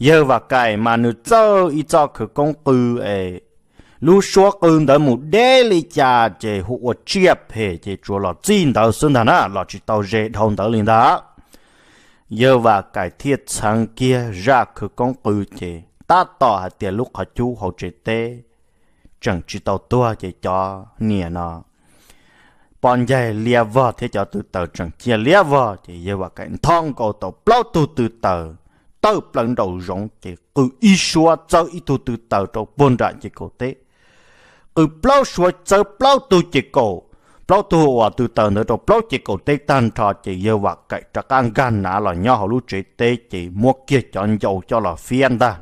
Yawg Vam Kaim mas nws txawj ib txoj khawv koob qw es lub suab qw ntawd mus deb li cas ces hu ua tsiaj phem ces tsuas los txij ntawd xwb ntag na, los tsis tau ze dhau ntawd li ntag. Yawg Vam Kaim thiaj txheeb kiag zaj khawv koob qw ces tab tom hais tias lub qhov cub hauv tsev teb tseem tsis tau tuag ces cov niam no pob ncaig liab vog thiab cov tw taws tseem ciaj liab vog ces yawg Vam Kaim ntho nkaus tau plaub tug tw taws tawm plaws nraum zoov ces qw ib suab txawb ib tug tw taws rau puag nram ces kaum teb. Qw plaub suab txawb plaub tug ces kaum, plaub tug uas tw taws ntawd rau plaub ces kaum teb tag nrho ces yawg Vam Kaim rov qab nkag nav los nyob hauv lub tsev teb ces muab kiag cov ncau coj los fiab ntag.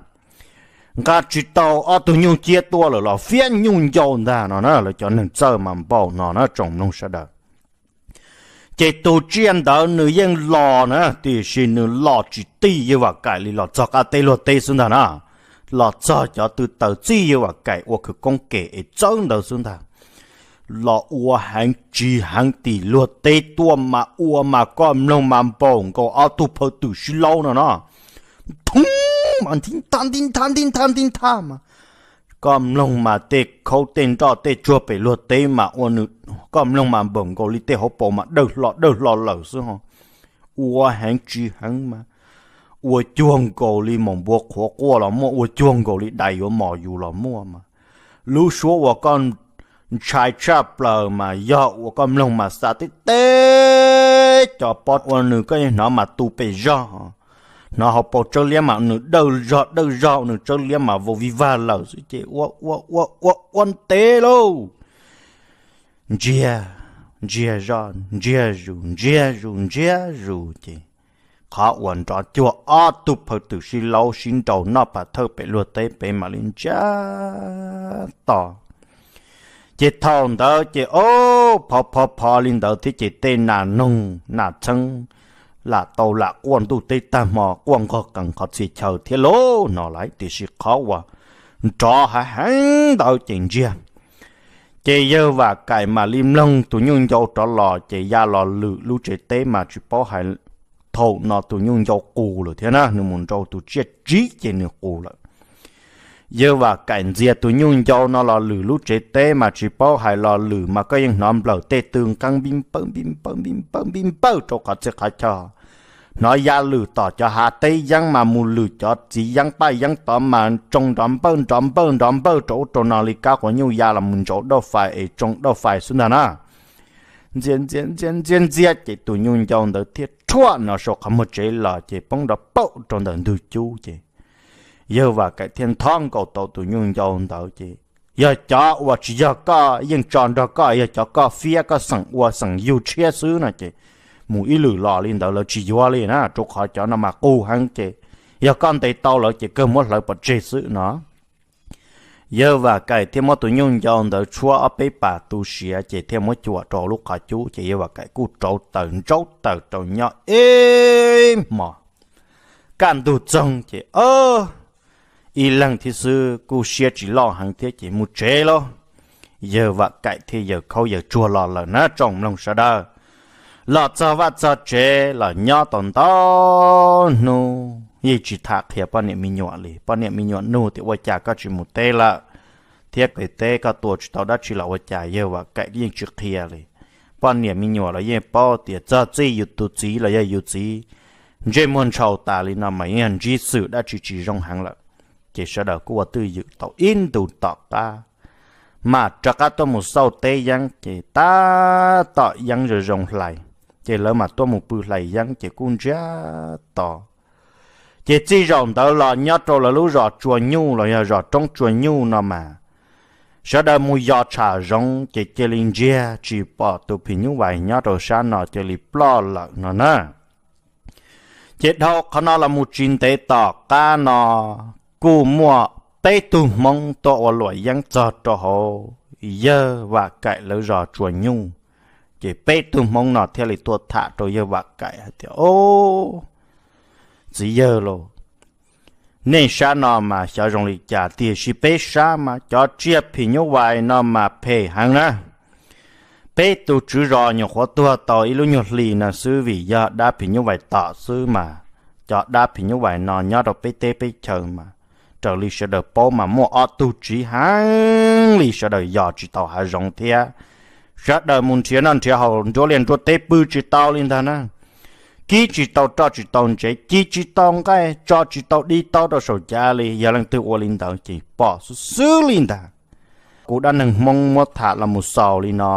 Nqa tsis tau ob tug nyuj ciab tuaj lawm los fiab nyuj ncau ntag no na, lawv cov neeg txawj mas npaum no na tsoom mloog sawv daws. Ces tus tsiaj ntawd nws yeej los na, tiam sis nws los tsis txij yawg Vam Kaim li, los txog qab teb luag teb xwb ntag na. Los txog cov tw taws txij yawg Vam Kaim ua khawv koob kem es txawb ntawd xwb ntag. Los ua heev tsis heev tim luag teb tuaj mas ua mas koj mloog mas npaum nkaus ob tug phaw twm sib laub no no. Thoob mas nti nthaj nti nthaj nti nthaj nti nthaj mas koj mloog mas tej khaub tej nroj tej tsuag pem luag teb mas ua nws, koj mloog mas npaum nkaus li tej hauv paus mas dawj hlo dawj hlo lawm xwb ho. Ua heev tsis heev mas ua cuag nkaus li maum npua qhuav quaj los muaj, ua cuag nkaus li dais yuav mos yus los muaj mas. Lub suab uas koj ntshai tshaj plaws mas yog uas koj mloog mas xav teb teb cov pob ua nws koj yeej hnov mas tu pes zog, hnov hauv paus tsawb liab mas nws dawj zog dawj zog, nws tsawb liab mas vau vij vag lawm xwb ces ua ua ua ua ua ntev lauj. Ntsiag, ntsiag zoj, ntsiag zus, ntsiag zus, ntsiag zus ces qhov uas nrov cuag ob tug phaw twm sib laub sib nraus noj pas thawj pem luag teb pem mam li ntsiag to. Ces thaum ntawd ces o, phov phov phov li ntawd thiab ces tej nas noog nas txheeb lam tau lam quaj ntuj teb tag hmo, quaj nqog qees qhov txhia chaw thiab lauj no lauj. Tiam sis qhov uas nrov heev heev ntawd ces ntsiag. Ces yawg Vam Kaim mam li mloog tus nyuj ncau rov los ces ya los lwm lub tsev teb mas tsis paub hais, thaum no tus nyuj ncau qus lawm thiab na, nws mus nrau tus tsiaj tsiv ces nws qus lawm. Yawg Vam Kaim ntxias tus nyuj ncau no los lwm lub tsev teb mas tsis paub hais los lwm mas koj yeej hnov nplawm tej tw nqeeb npib npawj npib npawj npib npawj npib npawj rau qhov txhia qhov chaw. Hnov ya lwm tom cov hav teb yeeb mas mus lwm cov txiv yeeb paj yeeb tod mas tsoo nrov npawj nrov npawj nrov npawj rau ub rau no li kab quav nyuj ya los mus ntsaum dauj fais es tsoo dauj fais xwb ntag na. Ntxias ntxias ntxias ntxias ntxias ces tus nyuj ncau ntawd thiaj rhuaj no saum qhov muag tsev los ces poob nrov paum rau ntawm ntug cub ces yawg Vam Kaim thiaj nthob nkaus tau tus nyuj ncau ntawd ces, yog cov uas tsis yog koj yeej tso nrog koj, yog cov koj fiab koj xeem ua xeem yug tshiab xwb no ces mus ib lwm los li ntawd lawv tsis yuav li na, rau qhov cov no mas qus heev ces yog koj ntes tau lawv ces kawg muab hlawv pov tseg xwb no. Yawg Vam Kaim thiaj muab tus nyuj ncau ntawd tshuab ob peb pas tu siav ces thiaj muab cuam rau lub qhov cub ces yawg Vam Kaim kuj rauv taws ntsaub taws rau nyob ib hmos. Kaj ntug txoog ces ib leeg thiab xwb kuj siab tsis loj heev thiab ces mus tsev lauj. Yawg Vam Kaim thiaj yawg khaub yawg tsuag los lawm na tsoom mloog sawv daws. Los txog vaj txog tsev los nyob tau ntau hnub yeej tsis tham qhia poj niam me nyuam li. Poj niam me nyuam nug tias ua cas koj tsis mus teb lawm, thiab pem teb koj tua tsis tau dab tsi los ua cas yawg Vam Kaim yeej tsis qhia li. Poj niam me nyuam los yeej paub tias txog txij yus tus txiv los yog yus txiv ntsej muag ntshaus tas li no mas yeej yog ntsib xwm dab tsi tsis zoo heev lawm. Ces sawv daws kuj ua twj ywm tau ib ntus tom qab, mam rov qab tuaj mus xauj teb yeeb ces tab tom yeeb zoo zoo hlais, ces lawv mam tuaj mus pw hlais yeeb ces kuj ntsiag to. Ces txij zaum ntawd los nyob rau lawv lub zos Tsua Nyuj los yog zos Roob Tsua Nyuj no mas, sawv daws mus yos tsham zoov ces cia li ntsiag tsis pom tus phim nyuj vais nyob rau sab no cia li ploj lawm no na. Ces dhau qhov no los mus tsis ntev tom qab no, kuj muaj peb tug Hmoob tuaj ua luam yeeb txog rau hauv yawg Vam Kaim lawv zos Tsua Nyuj. Ces peb tug Hmoob no thiaj li tuaj tham rau yawg Vam Kaim hais tias, o, txiv yawg lauj, nej sab no mas xyov zoo li cas tiam sis peb sab mas cov tsiaj phim nyuj vais no mas phem heev na. Peb tus tswv zos nyuam qhuav tuag tau ib lub nyuag hli no xwb vim yog dab phim nyuj vais tom xwb mas, cov dab phim nyuj vais no nyob rau peb teb peb chaw mas, raws li sawv daws paub mas muaj ob tug tsiv heev li sawv daws yos tsis tau hav zoov thiab. Sawv daws mus nrhiav noj nrhiav haus nruab liaj nruab teb pw tsis tau li ntag na. Kib tsis tau roj tsis tau ntsev, ci tsis tau nqaij, tso tsis tau dib taub rau saum cav li. Yog leej twg ua li ntawd ces pom xwb xwb li ntag. Kuv dab neeg Hmoob muab tham los mus xaus li no,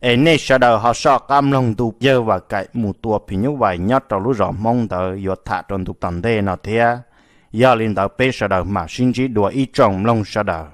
es nej sawv daws ho soj qab mloog ntu yawg Vam Kaim mus tua phim nyuj vais nyob rau lub zos Hmoob ntawd yuav tham rau ntu tom ntej no thiab. Yog li ntawd peb sawv daws mam sib ntsib dua ib tsoom mloog sawv daws.